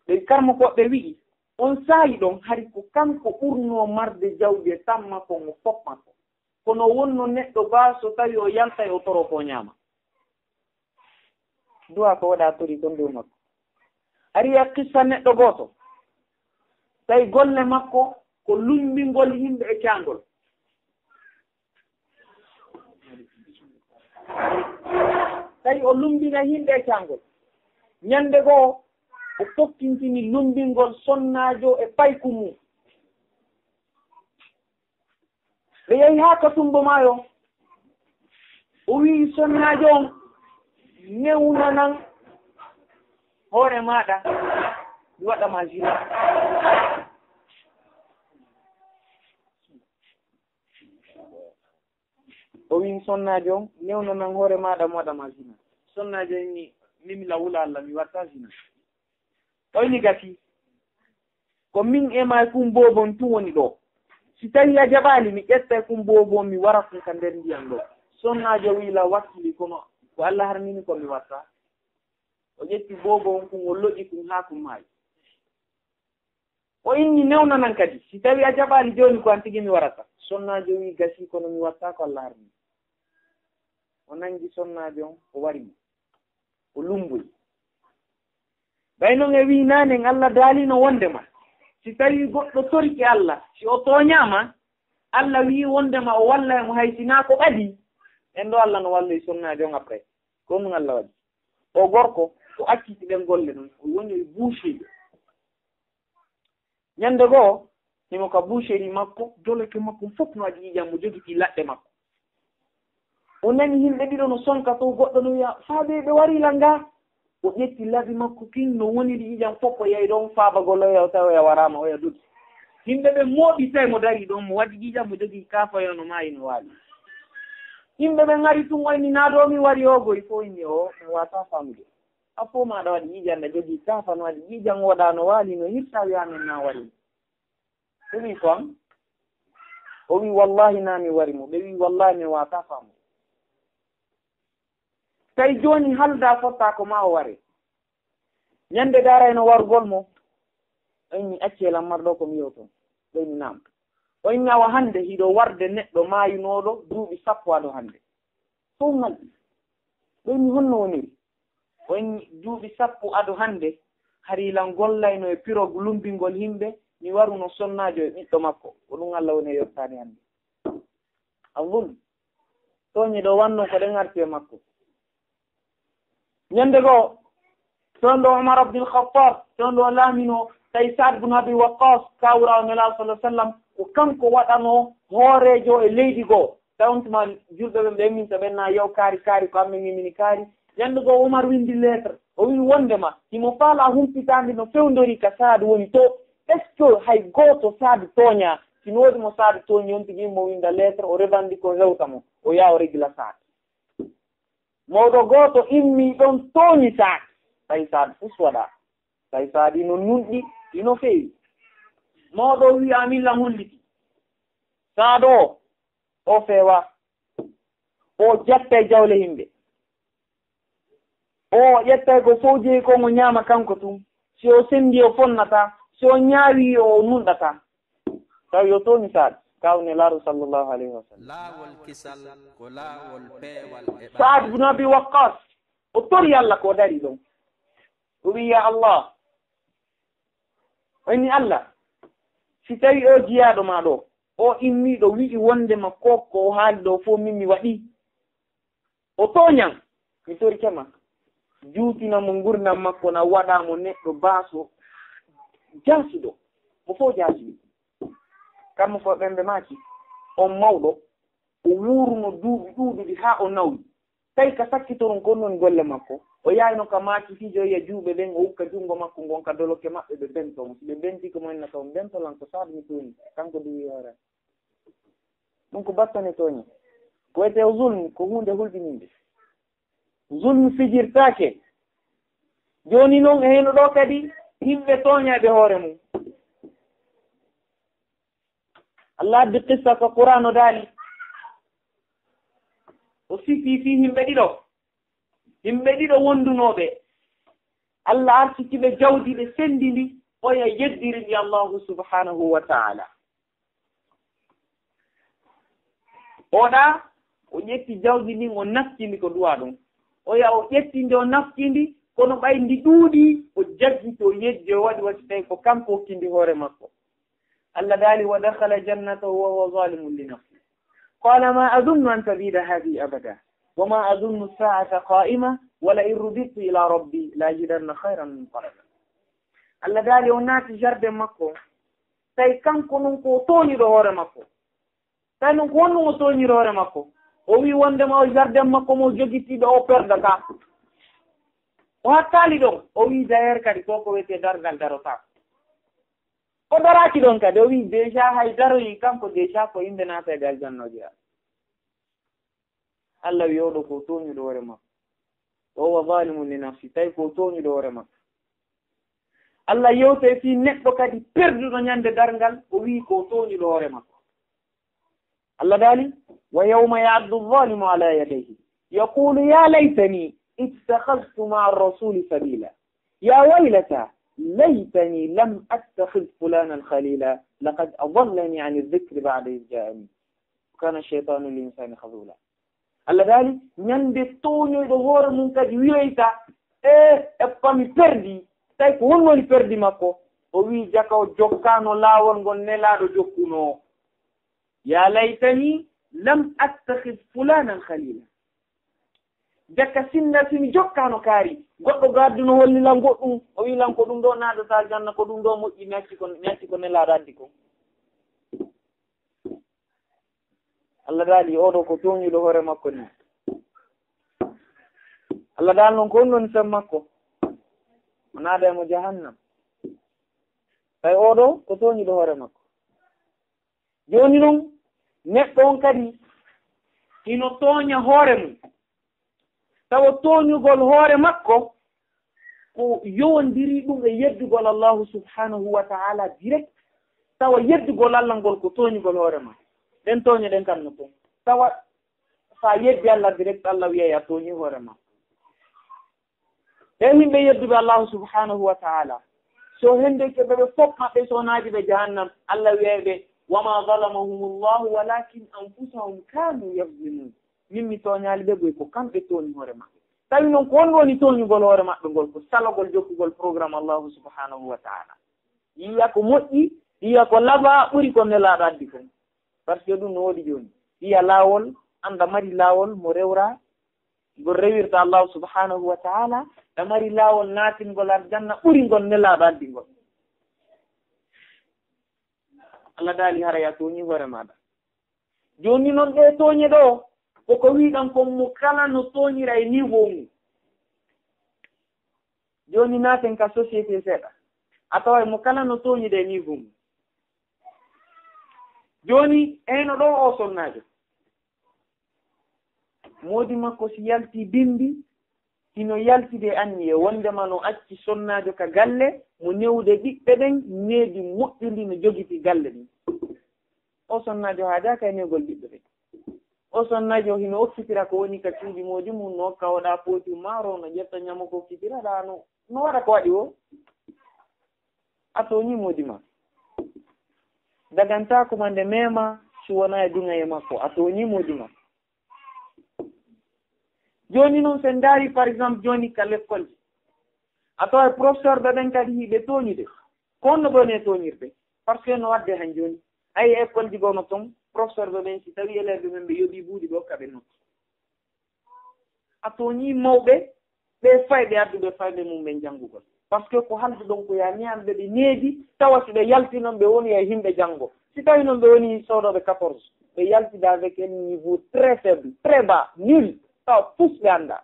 Ɓe karmokooɓe wi'i, on saa'i ɗon, hari ko kanko ɓurnoo marde jawdi e tamma kon o fop makko. Kono wonno neɗɗo baa so tawi o yaltay o toro ko o ñaama. Du'a ko waɗa tori kon dow makko. Ari e qissa neɗɗo gooto. Tawi golle makko ko lumbingol yimɓe e caangol. Tawi o lumbina yimɓe e caangol. Ñande goo o fokkintini lumbingol sonnaajo e payku mum. Ɓe yahi haa ka tumbo maayo. O wi'i sonnaajo on, "Newnanan hoore maaɗa, mi waɗa ma zina." O wi'i sonnaajo on, "Newnanan hoore maaɗa, mi waɗa ma zina." Sonnaajo on ni, "Min mi la wula Allah, mi watta zina." O inni, "Gasi. Ko min e maa e kun boobon tun woni ɗo. Si tawi a jaɓaali, mi ƴetta e kun boobon, mi wara kun ka nder ndiyan ɗo." Sonnaajo wi'i, "La wakkili, kono ko Allah harmini ko mi watta." O ƴetti boobo on kun, o loƴi kun haa kun maayi. O inni, "Newnanan kadi. Si tawi a jaɓaali jooni, ko an tigi mi warata." Sonnaajo wi'i, "Gasi, kono mi watta ko Allah harmini." O nangi sonnaajo on, o wari mo. O lumboyi. Ɓay non e wi'i naanen Allah daalino wondema, si tawi goɗɗo torike Allah, si o tooñaama, Allah wi'i wondema o wallay mo hay si naa ko ɓadii. En ɗo Allah no walloyi sonnaajo on après. Ko ɗum Allah waɗi. O gorko, o acciti ɗen golle ɗon, o woni e boucherie. Ñande goo, himo ka boucherie makko, doloke makko fof no waɗi ƴiiƴam, mo jogiti laɗɗe makko. O nani yimɓe ɗiɗo no sonka to, goɗɗo no wi'a, "Faa ɓe, ɓe wari la nga?" O ƴetti laɓi makko kin, no woniri ƴiiƴam fof, o yahi ɗon faabagol oya, o tawi oya waraama, oya dogi. Yimɓe ɓe mooɓi tawi mo dari ɗon, mo waɗi ƴiiƴam, mo jogi kaafa, oya no maayi, no waali. Yimɓe ɓe ngari tun, o inni, "Naa ɗo mi wari o goy?" Fof inni, "O, mi waata faamude." A fof ma aɗa waɗi ƴiiƴam, aɗa jogii kaafa, no waɗi ƴiiƴam, woɗa no waali, no hirta, wi'a min na wari mo. Ɓe wi'i, "Ko an?" O wi'i, "Wallahi na mi wari mo." Ɓe wi'i, "Wallahi mi waata faamu." Tawi jooni halda fotta ko ma o ware. Ñande darayno warugol mo, o inni, "Acce lamar ɗo ko mi yewto." Ɓe inni, "Naam." O inni, "Awa hande hiɗo warde neɗɗo maayunooɗo duuɓi sappo ado hande." Fof ngalɗi. Ɓe inni, "Honno woniri?" O inni, "Duuɓi sappo ado hande, hari lan gollayno e pirog lumbingol yimɓe, mi waruno sonnaajo e ɓiɗɗo makko. Ko ɗum Allah woni e yottaade hande." A won tooñe ɗo wanno ko ɗen arti e makko. Ñande goo, toon ɗo Umar Abdul Khattab, toon ɗo laamino, tawi Saad bun Abi Waqqas, kawraawo Nelaaɗo sallallahu alaihi wasallam, ko kanko waɗano hooreejo e leydi goo. Tawi on tuma julɓe ɓen ɓe min so ɓen na yew kaari, kaari ko amen mimini kaari, Ñande goo Omar winndi lettre, o wi'i wonndema himo faalaa humpitaande no fewndori ka Saadu woni to. Est-ce que hay gooto Saadu tooñaa? Si no woodi mo Saadu tooñi, on tigi himo winnda lettre, o revendique, o hewta mo, o yaha o regila Saadu. Mawɗo gooto immii ɗon tooñi Saadu. Tawi Saadu fus waɗaa. Tawi Saadu ino nunɗi, ino feewi. Mawɗo wi'i, "Amin lan holliti." Saadu o, o feewaa. O jattay jawle himɓe. O ƴettay ko fow jeyi kon o ñaama kanko tun. Si o senndi o fonnataa, si o ñaawi o nunɗataa. Tawi o tooñi Saadu, kaaw Nelaaɗo sallallahu alayhi wa sallam. Laawol kisal ko laawol peewal e Saadu bin Abi Waqqas, o tori Alla ko o dari ɗon. O wi'i, "Ya Allah, o inni Alla, si tawi o jiyaaɗo maa ɗo, o immiiɗo wi'i wonndema ko, ko o haali ɗo fow min mi waɗi." O tooñan, mi torike ma. Juutina mo ngurndan makko, na waɗa mo neɗɗo baaso jaasuɗo. Mo fow jaasuɗo. Kammo fow ɓen ɓe maaki, on mawɗo, o wuuruno duuɓi ɗuuɗuɗi haa o nawyi. Tawi ka sakkitorun kon non golle makko. O yaayno ka maaki fijo ya juuɓe ɓen, o ukka junngo makko ngon ka dolokke maɓɓe, ɓe bento mo. Si ɓe benti ko mo inna ka on bento lan ko Saadu mi tooñi. Kanko duwi hoore. Ɗum ko battane tooñe. Ko wiyetee o zulmu, ko huunde hulɓininde. Zulmu fijirtaake. Jooni non, e hino ɗoo kadi, yimɓe tooñayɓe hoore mum. Allah addi qissa ko Qur'aan o daali. O sifii fii yimɓe ɗiɗo. Yimɓe ɗiɗo wondunooɓe. Allah arsiki ɓe jawdi, ɓe senndi ndi, oya yeddiri ndi Allahu subhanahu wa ta'ala. Oɗa, o ƴetti jawdi ndin, o naftindi ko duwa ɗum. Oya o ƴetti ndi, o naftindi, kono ɓay ndi ɗuuɗi, o jaggiti, o yeddi, o waɗi, waɗi tawi ko kanko hokkindi hoore makko. Allah daali, "Wa dakhala jannatahu wa huwa zalimun li nafsihi. Qala ma adunnu an tabida hadhihi abada. Wa ma adunnu as-sa'ata qa'ima, wa la in rudidtu ila rabbi la ajidanna khayran munqalaba." Allah daali, o naati jardin makko. Tawi kanko non ko o tooñuɗo hoore makko. Tawi non ko honɗum o tooñiri hoore makko? O wi'i wondema o jardin makko mo jogitiiɗo o perdata. O hattaali ɗon. O wi'i dayer kadi ko ko wiyetee dargal darotaako. O daraaki ɗon kadi. O wi'i déjà hay daroyi kanko déjà ko yimɓe naata e aljanna o jeyaa. Allah wi'i oɗo ko tooñuɗo hoore makko. Wa huwa zalimun li nafsi, tawi ko tooñuɗo hoore makko. Allah yewte fii neɗɗo kadi perduɗo ñande darngal, o wi'i ko tooñuɗo hoore makko. Allah daali, "Wa yawma ya'addu adh-dhalimu ala yadayhi, yaqulu ya laytani ittakhadhtu ma'a ar-rasuli sabila. Ya waylata laytani lam attakhidh fulanan khalila, laqad adallani 'ani adh-dhikri ba'da idh ja'ani. Wa kana ash-shaytanu lil insani khadhula." Allah daali, ñande tooñoyɗo hoore mum kadi wi'oyta, "E, eppa mi perdi." Tawi ko honno woni perdi makko? O wi'i jaka o jokkaano laawol ngol Nelaaɗo jokkunoo. "Ya laytani lam attakhidh fulanan khalila." Jaka sinna si mi jokkaano kaari. Goɗɗo gadduno holli lan goɗɗum. O wi'i lan ko ɗum ɗo naadata aljanna, ko ɗum ɗo moƴƴi, mi acci ko, mi acci ko Nelaaɗo addi ko. Allah daali, oɗo ko tooñuɗo hoore makko ni. Allah daali non ko honɗum woni sen makko? O naada e mo jahannam. Tawi oɗo ko tooñuɗo hoore makko. Jooni non, neɗɗo on kadi hino tooña hoore mum. Tawa tooñugol hoore makko ko yowondiri ɗum e yeddugol Allahu subhanahu wa ta'ala direct. Tawa yeddugol Allah ngol ko tooñugol hoore ma. Ɗen tooñe ɗen kam no toon. Tawa sa yeddi Allah direct, Allah wi'ay a tooñi hoore ma. Ɓen yimɓe yedduɓe Allahu subhanahu wa ta'ala, so hendeke ɓe, ɓe fof maɓɓe so naaji ɓe jahannam, Allah wi'ay ɓe, "Wa ma zalamahumullahu walakin anfusahum kanu yazlimun." Min mi tooñaali ɓe, boy ko kamɓe tooñi hoore maɓɓe. Tawi non ko honɗum woni tooñugol hoore maɓɓe ngol? Ko salagol jokkugol programme Allahu subhanahu wa ta'ala. Yiya ko moƴƴi, yiya ko laba ɓuri ko Nelaaɗo addi kon. Parce que ɗum no woodi jooni. Yiya laawol, annda mari laawol mo rewra, ngol rewirta Allahu subhanahu wa ta'ala, ɗa mari laawol naatingol aljanna ɓuri ngol Nelaaɗo addi ngol. Allah daali haray a tooñi hoore maaɗa. Jooni non ɗee tooñe ɗoo, koko wi'uɗen kon mo kala no tooñira e niveau mum. Jooni naaten ka société seeɗa. A taway mo kala no tooñude e niveau mum. Jooni, eyno ɗo o sonnaajo. Moodi makko si yalti bimbi, hino yaltide anniye wondema no acci sonnaajo ka galle, mo newude ɓiɓɓe ɓen, needi moƴƴundi no jogiti galle ɗin. O sonnaajo haajaaka e newgol ɓiɓɓe ɓen. O sonnaajo hino okkitira ko woni ka cuuɗi moodi mum, no okka oɗa pooti maaro, no ƴetta ñamo ko okkitira ɗa, no, no waɗa ko waɗi o. A tooñii moodi ma. Dagantaako ma nde meema si wonaa e duŋayee makko. A tooñii moodi ma. Jooni non, si en ndaari, par exemple, jooni ka lekkolji, a taway professeur ɓe ɓen kadi hiɓe tooñude. Ko honno ɓe woni e tooñirde? Parce que no waɗde han jooni. Ayi, e école ji goo no ton, professeur ɓe ɓen, si tawii élève ɓe ɓen ɓe yoɓii buuɗi, ɓe okka ɓe note. A tooñii mawɓe ɓe fayɓe adduɓe fayɓe mum ɓen janngugol. Parce que ko halduɗon ko yaa ñaamɓe ɓe needi, tawa si ɓe yalti non ɓe woni e yimɓe janngo. Si tawii non ɓe woni soodooɓe quatorze, ɓe yaltida avec un niveau très faible, très bas, nul, tawa tous ɓe anndaa.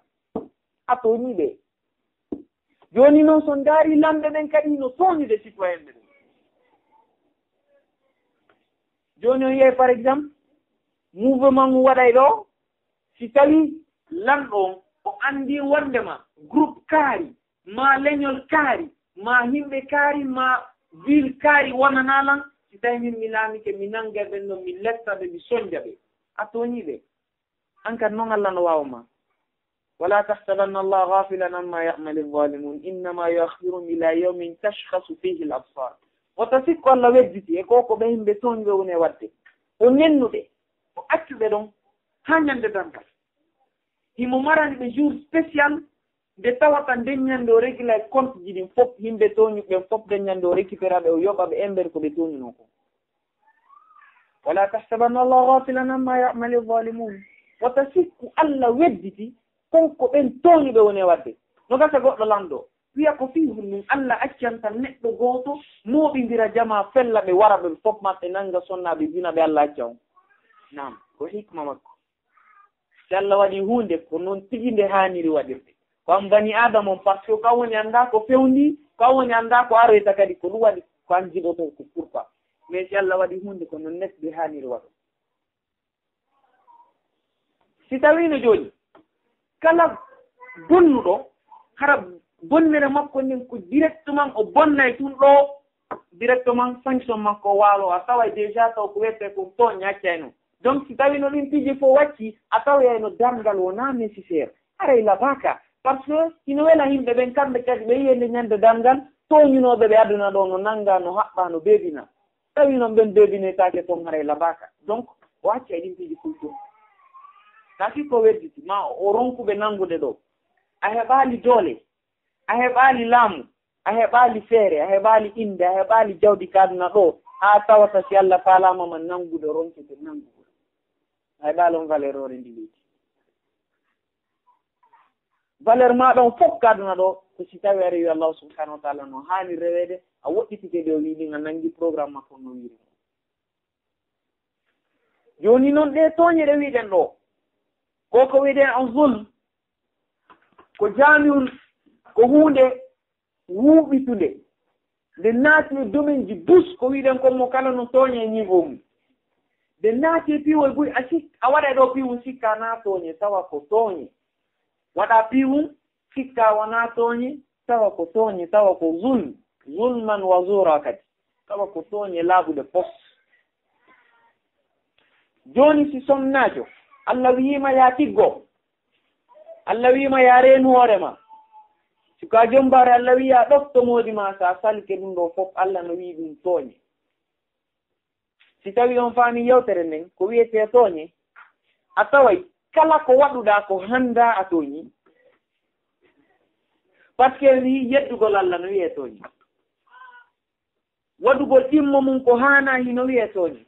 A tooñii ɓe. Jooni non, so ndaari lamɓe ɓen kadi no tooñude citoyen ɓe ɓen. Jooni on yiyay, par exemple, mouvement ngu waɗay ɗo, si tawii lanɗo on o anndii wonndema groupe kaari, maa leñol kaari, maa yimɓe kaari, maa ville kaari wonanaa lan, si tawii min mi laamike, mi nannga ɓen ɗon, mi letta ɓe, mi sonnja ɓe. A tooñii ɓe. An kan non Alla no waawa ma. ولا تحسبن الله غافلا عما يعمل الظالمون إنما يؤخرهم إلى يوم تشخص فيه الأبصار. Wota sikku Alla wedditi e ko ko ɓe yimɓe tooñuɓe woni e waɗde. O nennuɓe, o accuɓe ɗon haa ñande darngal. Himo marani ɓe jour spécial nde tawata nden ñande o regila e compte ji ɗin fof, yimɓe tooñuɓe ɓen fof nden ñande o récupéra ɓe, o yoɓa ɓe embere ko ɓe tooñunoo ko. ولا تحسبن الله غافلا عما يعمل الظالمون. Wota sikku Alla wedditi kon ko ɓen tooñuɓe woni e waɗde. No gasa goɗɗo lanɗo wiya ko fii honɗun Alla accan tan neɗɗo gooto mooɓindira jamaa fella ɓe wara ɓe fof maɓɓe nanga sonna ɓe zina ɓe Alla acca on. Naam, ko hikma makko. Si Alla waɗi huunde, ko non tigi nde haaniri waɗirde. Ko an bani Aadama on, parce que ko an woni anndaa ko fewndii, ko an woni anndaa ko aroyta kadi, ko ɗum waɗi ko an jiɗotoo ko pourquoi. Mais si Alla waɗi huunde, ko non neɗɗo haaniri waɗo. Si tawiino jooni, kala bonnuɗo, hara bonnere makko nden ko directement o bonnay tun ɗo, directement sanction makko waalo, a taway déjà taw ko wiyetee kon tooñ accayno. Donc si tawino ɗin piiji fof wacci, a tawayno darngal wonaa nécessaire. Haray labaaka. Parce que hino wela yimɓe ɓen, kamɓe kadi ɓe yi'e nde ñande darngal, tooñunooɓe ɓe aduna ɗo no nanga, no haɓɓa, no beebina. Tawi non ɓen beebinetaake ton, haray labaaka. Donc o accay ɗin piiji fof tun. Tasi ko wedditi, ma o ronku ɓe nangude ɗo. A heɓaali doole. A heɓaali laamu, a heɓaali feere, a heɓaali innde, a heɓaali jawdi ka aduna ɗo, haa tawata si Alla faalaama ma nanngude, ronkete nanngugol. A heɓaali on valeur oore ndi leydi. Valeur maaɗa on fof ka aduna ɗo, ko si tawi aɗa wiya Allahu subhanahu wa taala no haani reweede, a woɗɗitike ɗe o wiyi ɗin, a nanngi programme makko no wiiri. Jooni non ɗee tooñe ɗe wi'ɗen ɗo, ko ko wi'ɗen an zulm, ko jaami'un, ko huunde wuuɓitunde. Nde naati e domaine ji douze, ko wi'ɗen kon mo kala no tooña e niveau mum. Nde naati e piiwol buy a sik-, a waɗay ɗo piiwum sikka na tooñe, tawa ko tooñe. Waɗa piiwum sikka wona tooñe, tawa ko tooñe, tawa ko zulm, zulman wa zura kadi. Tawa ko tooñe laaɓuɗe pos. Jooni si sonnaajo, Alla wi'ima yaa tiggo, Alla wi'ima yaa reenu hoore ma. Suka jombaare, Alla wi'a ɗofto moodi ma, sa salike ɗum ɗo fof, Alla no wi'i ɗum tooñe. Si tawi on faami yewtere nden, ko wi'etee tooñe, a taway kala ko waɗuɗaa ko hanndaa a tooñi. Parce que en wi'i yeddugol Alla no wi'ee tooñe. Waɗugol ɗimmo mum ko haanaa hino wi'ee tooñe.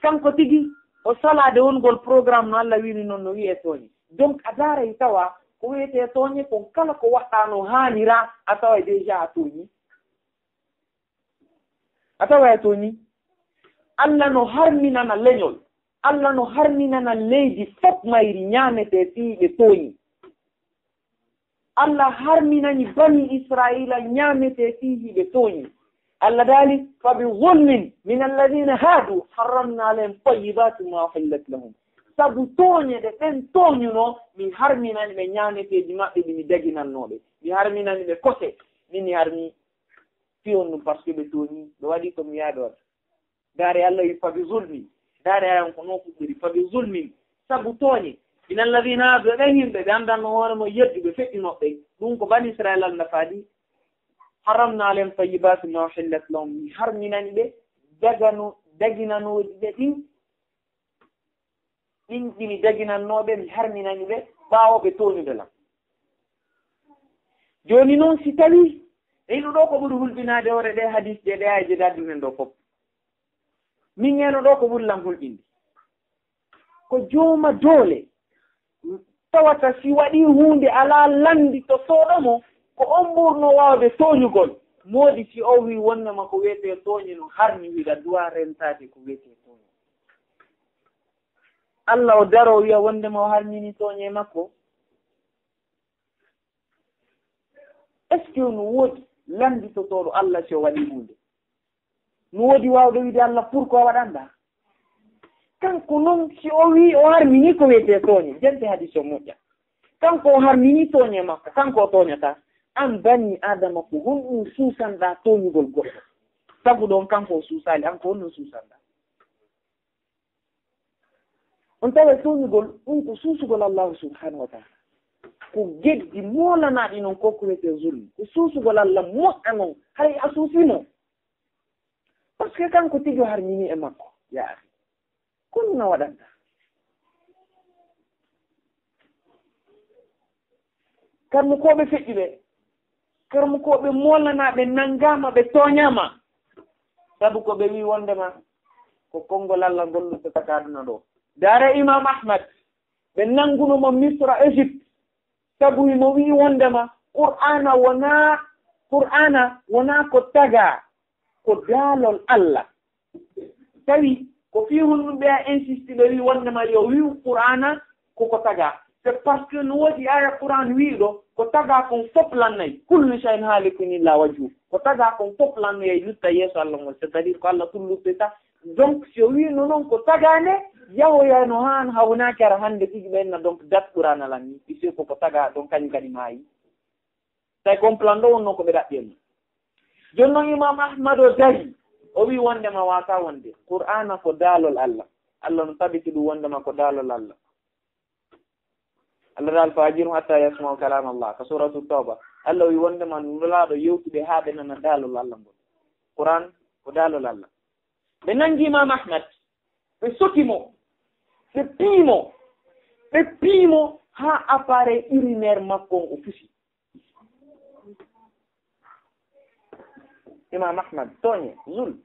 Kanko tigi o salaade wongol programme no Alla wi'iri non no wi'ee tooñe. Donc a daaray tawa ko wi'etee tooñe kon kala ko waɗɗaa no haanira, a taway déjà a tooñi. A taway a tooñi. Alla no harminana leñol. Alla no harminana leydi fof mayri ñaametee fii ɓe tooñi. Allah harminani bani Israila ñaamete fii hiɓe tooñi. Allah daali, "Fa bi zulmin min alladhina hadu harramna alayhim tayyibati ma uhillat lahum." Sabu tooñe ɗe ɓen tooñuno, mi harminani ɓe ñaameteeji maɓɓe ɗi mi daginannoo ɓe. Mi harminani ɓe kose, min mi harmi fii on ɗum, parce que ɓe tooñi, ɓe waɗi ko mi wi'aa ɓe waɗa. Ndaare Allah wi, "Fa bi zulmin." Ndaare ayan ko non fuɗɗiri, "Fa bi zulmin." Sabu tooñe. Min alladhina hadu, ɓen yimɓe ɓe anndanno hoore mo yedduɓe feƴƴinooɓe. Ɗum ko bani Israila Allah faadi. Harramna alayhim tayyibati ma uhillat lahum. Mi harminani ɓe dagano-, daginanooji ɓe ɗin. Ɗin ɗi mi daginannoo ɓe, mi harminani ɓe ɓaawo ɓe tooñude lan. Jooni non, si tawii, ino ɗoo ko ɓuri hulɓinaade hoore ɗee hadis ɗe, ɗe ayaaje daɗɗuɗen ɗoo fof. Min eno ɗoo ko ɓuri lan hulɓinde. Ko jooma doole tawata si waɗii huunde alaa lannditotooɗo mo, ko on ɓurnoo waawde tooñugol. Moodi si o wii wonndema ko wiyetee tooñe no harmi, hiɗa duwaa rentaade ko wiyetee tooñe. Allah o daroo wiya wonndema o harmini tooñe makko. Est-ce que no woodi lannditotooɗo Allah si o waɗii huunde? No woodi waawɗo wiide Allah, "Pourquoi waɗanɗaa?" Kanko non, si o wii o harmini ko wiyetee tooñe, jante hadis o moƴƴa. Kanko o harmini tooñe makko, kanko o tooñataa. An bani Adama, ko honɗum suusanɗaa tooñugol goɗɗo? Sabu ɗon kanko o suusaali, an ko honɗum suusanɗaa? On tawa tooñugol, ɗum ko suusugol Allahu subhanahu wa ta'ala. Ko geddi moolanaaɗi non ko ko wiyetee zulm. Ko suusugol Allah moƴƴa non, haray a suusii mo. Parce que kanko tigi o harmini e makko, yaa akhi. Ko ɗum na waɗanta. Karmukooɓe feƴƴuɓe, karmukooɓe moolanaaɓe nanngaama, ɓe tooñaama. Sabu ko ɓe wii wonndema ko konngol Allah ngol luttata ka aduna ɗoo. Ndaare Imam Ahmad, ɓe nannguno mo Misra, Égypte, sabu himo wii wonndema Qur'aana wonaa, Qur'aana wonaa ko tagaa, ko daalol Allah. Tawi ko fii honɗum ɓe a insisti, ɓe wii wonndema yo wi'u Qur'aana ko ko tagaa. C'est parce que no woodi aaya Qur'aan wi'uɗo ko tagaa kon fof lannay. "Kullu shay'in haalikun illa wajhu." Ko tagaa kon fof lannay, lutta yeeso Allah ngol. C'est-à-dire ko Allah tun luttata. Donc, si o wi'uno non ko tagaa nde, yahoyano haan hawnaaki hara hannde tigi ɓe enna, donc, dat Qur'aana lanni. Puisque ko ko tagaa, donc, kañum kadi maayi. Tawi ko on plan ɗo wonnoo ko ɓe ɗaɓɓi en. Jooni noon Imam Ahmad o dari, o wii wonndema waataa wonde. Qur'aana ko daalol Allah. Allah no tabiti ɗum wonndema ko daalol Allah. Allah daal, "Fa ajirhum hatta yasma'u kalam Allah." Ka Suratu Tawba. Allah wii wonndema Nulaaɗo yewtuɓe haa ɓe nana daalol Allah ngol. Qur'aan ko daalol Allah. Ɓe nanngi Imam Ahmad, ɓe soki mo, ɓe pii mo, ɓe pii mo haa appareil urinaire makko on o fusi. Imam Ahmad, tooñe, zulm.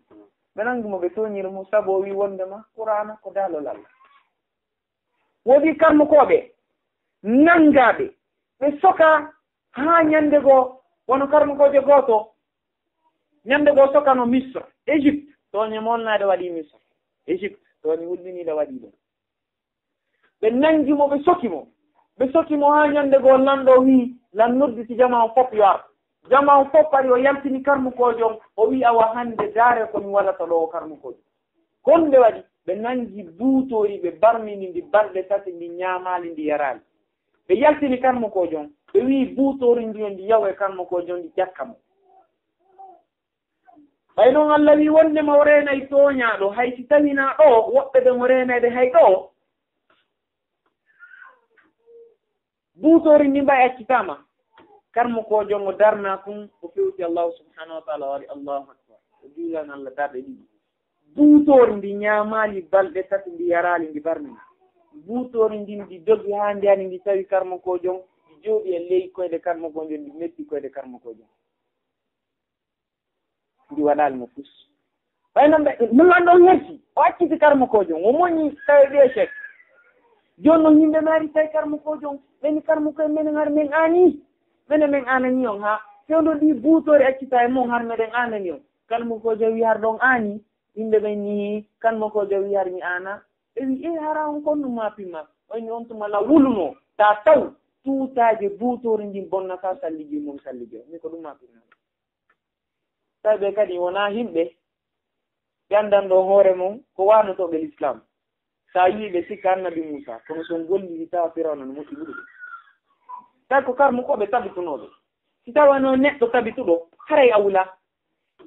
Ɓe nanngi mo, ɓe tooñiri mo, sabu o wii wonndema Qur'aana ko daalol Allah. Woodi karmukooɓe nanngaaɓe, ɓe soka haa ñannde goo, wano karmukoojo gooto, ñannde goo sokano Misra, Égypte, tooñe molnaade waɗi Misra, Égypte, tooñe hulɓiniiɗe waɗi ɗon. Ɓe nanngi mo, ɓe soki mo. Ɓe soki mo haa ñannde goo lanɗo wii, lan nodditi jamaa on fof yo ar. Jamaa on fof ari, o yaltini karmukoojo on, o wii, "Awa hannde ndaare ko mi waɗata ɗo o karmukoojo." Ko honɗum ɓe waɗi? Ɓe nanngi buutoori, ɓe barmini ndi balɗe tati, ndi ñaamaali, ndi yaraali. Ɓe yaltini karmukoojo on, ɓe wii buutoori ndi yo ndi yahu e karmukoojo on, ndi ƴakka mo. Ɓay noon Allah wii wonndema o reenay tooñaaɗo, hay si tawii naa ɗo, woɓɓe ɓen o reenayɓe hay ɗo. Buutoori ndin ɓay accitaama. Karmukoojo on o darnaa kun, o fewti Allahu subhanahu wa ta'ala, o waɗi Allahu akbar. O juulan Allah darɗe ɗiɗi. Buutoori ndi ñaamaali balɗe tati, ndi yaraali, ndi barmini. Buutoori ndin ndi dogi haa ndi ari ndi tawi karmukoojo on, ndi jooɗi e ley koyɗe karmukoojo on, ndi metti koyɗe karmukoojo on. Ndi waɗaali mo fus. Ɓay non ɓe, ɗum lanɗo on herti, o acciti karmukoojo on, o moñi tawi ɓe échec. Jooni non yimɓe maari tawi karmukoojo on, ɓe ni karmukoojo en, menen har men aani, menen men aanani on haa fewndo ɗi buutoori accita e mon har meɗen aanani on. Karmukoojo wi har ɗon aani, yimɓe ɓen ni karmukoojo wi har mi aana. Ɓe wi, "E hara on kon ɗum ma pimma?" O inni on tuma la wuluno, ta taw, tuutaaje buutoori ndin bonnata sallijo mum sallijo. Mi ko ɗum maa ɗum. Tawi ɓe kadi wonaa yimɓe ɓe anndanɗo hoore mum ko waanotooɓe Lislaam. So a yii ɓe sikka Annabi Muusaa, kono so on gollidi tawa Firawna no moƴƴi ɓuruɓe. Tawi ko karmukooɓe tabitunooɓe. Si tawano neɗɗo tabituɗo, haray a wulaa.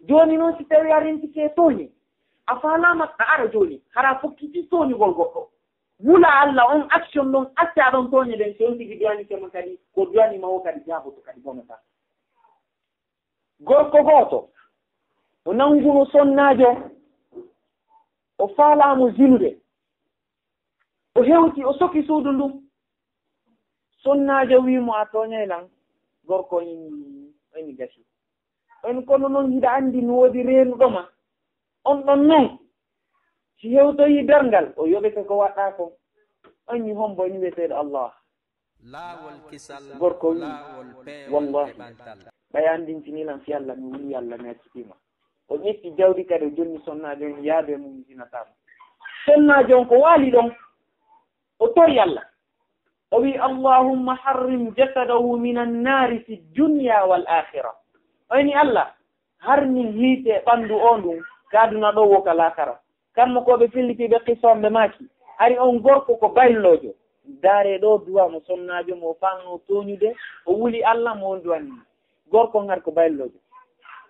Jooni noon si tawi a rentike tooñe, a faalaama a ara jooni, hara fokkiti tooñugol goɗɗo. Wula Alla on action ɗon, acca ɗon tooñe ɗen, si on tigi duwanike ma kadi, ko duwani ma o kadi jaaboto kadi bonata. Gorko gooto, o nanguno sonnaajo, o faalaamo zinude. O hewti, o soki suudu ndun. Sonnaajo wii mo, "A tooñay lan." Gorko in, in gasi. On kono non hiɗa anndi no woodi reenuɗo ma. On ɗon non, si hewtoyi darngal, o yoɓete ko waɗɗaa kon. On ni hombo ni wi'eteeɗo Allah. Laawol kisal, gorko wi'i, "Wallahi, ɓay a anndintini lan fii Allah, mi wuli Allah, mi accitii ma." O ƴetti jawdi kadi, o jonni sonnaajo on, yaade mum zinataa mo. Sonnaajo on ko waali ɗon, o tori Allah. O wi'i, "Allahumma harrim jasadahu minan naari fi dunya wal akhira." O ini Allah, harmin hiite ɓanndu o ndun, ka aduna ɗo wo ka laakara. Kammo ko ɓe filliti ɓe qissa on ɓe maaki, hari on gorko ko bayloojo. Daare ɗo duwa mo sonnaajo mo faano tooñude, o wuli Allah mo on duwani. Gorko ngar ko bayloojo.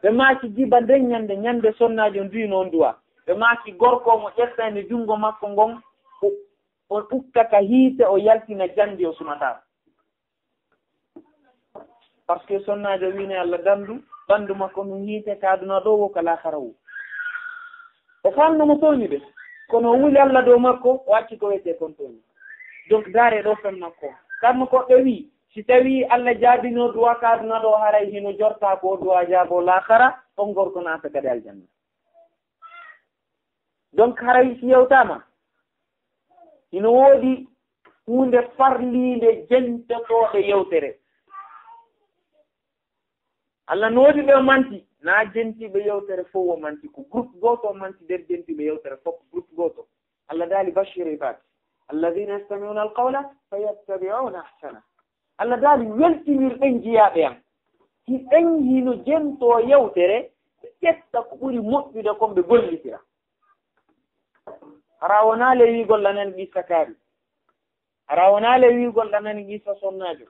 Ɓe maaki jiba nden ñande, ñande sonnaajo nduyno on duwa. Ɓe maaki gorko mo ƴettayno junngo makko ngon, o, o ukka ka hiite, o yaltina jannde o sumataa. Parce que sonnaajo wi'ini Allah dandu, ɓanndu makko ndun hiite ka aduna ɗo wo ka laakara wo. O faamno mo tooñude, kono o wuli Allah dow makko, o acci ko wiyetee kon tooñe. Donc, daare ɗo fen makko. Kammo ko ɓe wi'i, si tawii Allah jaabino du'a ka aduna ɗo, haray hino jorta ko du'a jaabo laakara, on gorko naata kadi aljanna. Donc, haray si yewtaama, hino woodi huunde farliinde jentotooɗe yewtere. Allah noodi ɓe o manti, na jentiiɓe yewtere fof o manti, ko groupe gooto o manti nder jentiiɓe yewtere fof, groupe gooto. Allah daali, "Bashir ibad, alladhina yastami'una al-qawla fayattabi'una ahsana." Allah daali, "Weltinir ɓen jiyaaɓe an. Hiɓen hino jentoo yewtere, ɓe ƴetta ko ɓuri moƴƴude kon ɓe gollitira." Hara wonaa le wi'ugol anan qissa kaari. Hara wonaa le wi'ugol anan qissa sonnaajo.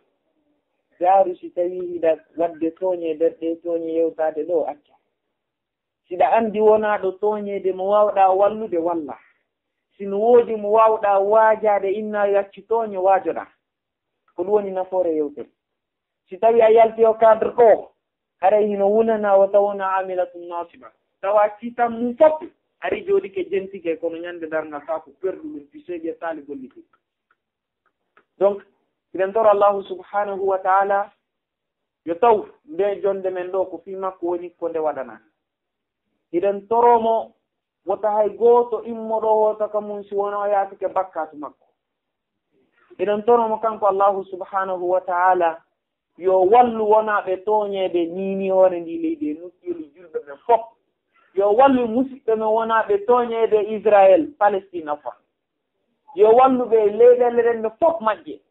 Daaru si tawii hiɗa waɗde tooñe nder ɗee tooñe yewtaade ɗo, acca. Siɗa anndi wonaa ɗo tooñeede mo waawɗaa wallude, walla. Si no woodi mo waawɗaa waajaade, inna yo accu tooñe, waajoɗaa. Ko ɗum woni nafoore yewtere. Si tawii a yalti o cadre ɗo, haray hino wulana o taw wona amilatun nasiba. Tawa kitan mum fof ari jooɗike jentike, kono ñande darngal taa ko perdu ɗum, puisque ƴettaali golliti. Donc, hiɗen toro Allahu subhanahu wa ta'ala yo taw nde jonde men ɗo ko fii makko woni ko nde waɗana. Hiɗen toro mo wota hay gooto immo ɗo wota ka mum si wona o yaafike bakkaatu makko. Hiɗen toro mo kanko Allahu subhanahu wa ta'ala yo wallu wonaaɓe tooñeede niini hoore ndi leydi e nokkeeli julɓe ɓen fof. Yo wallu musiɓɓe men wonaaɓe tooñeede Israel, Palestine fof. Yo wallu ɓe leyɗeele ɗen ɗe fof majje.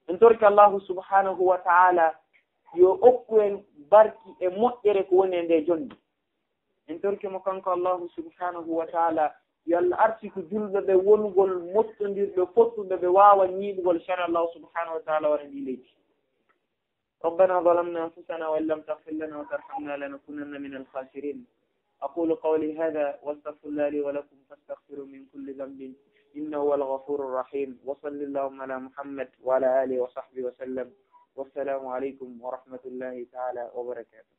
En torki Allahu subhanahu wa ta'ala yo okku en barki e moƴƴere ko woni e nde jonde. En torki mo kanko Allahu subhanahu wa ta'ala yo Allah arsiku julɓe ɓe wonugol mottondirɓe, fottuɓe, ɓe waawa ñiiɓugol shari'a Allahu subhanahu wa ta'ala wara ndi leydi. ربنا ظلمنا أنفسنا وإن لم تغفر لنا وترحمنا لنكونن من الخاسرين. أقول قولي هذا وأستغفر الله لي ولكم فاستغفروا من كل ذنب إنه هو الغفور الرحيم. وصل اللهم على محمد وعلى آله وصحبه وسلم. والسلام عليكم ورحمة الله تعالى وبركاته.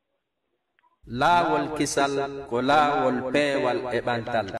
Laawol kisal ko laawol peewal e ɓantal.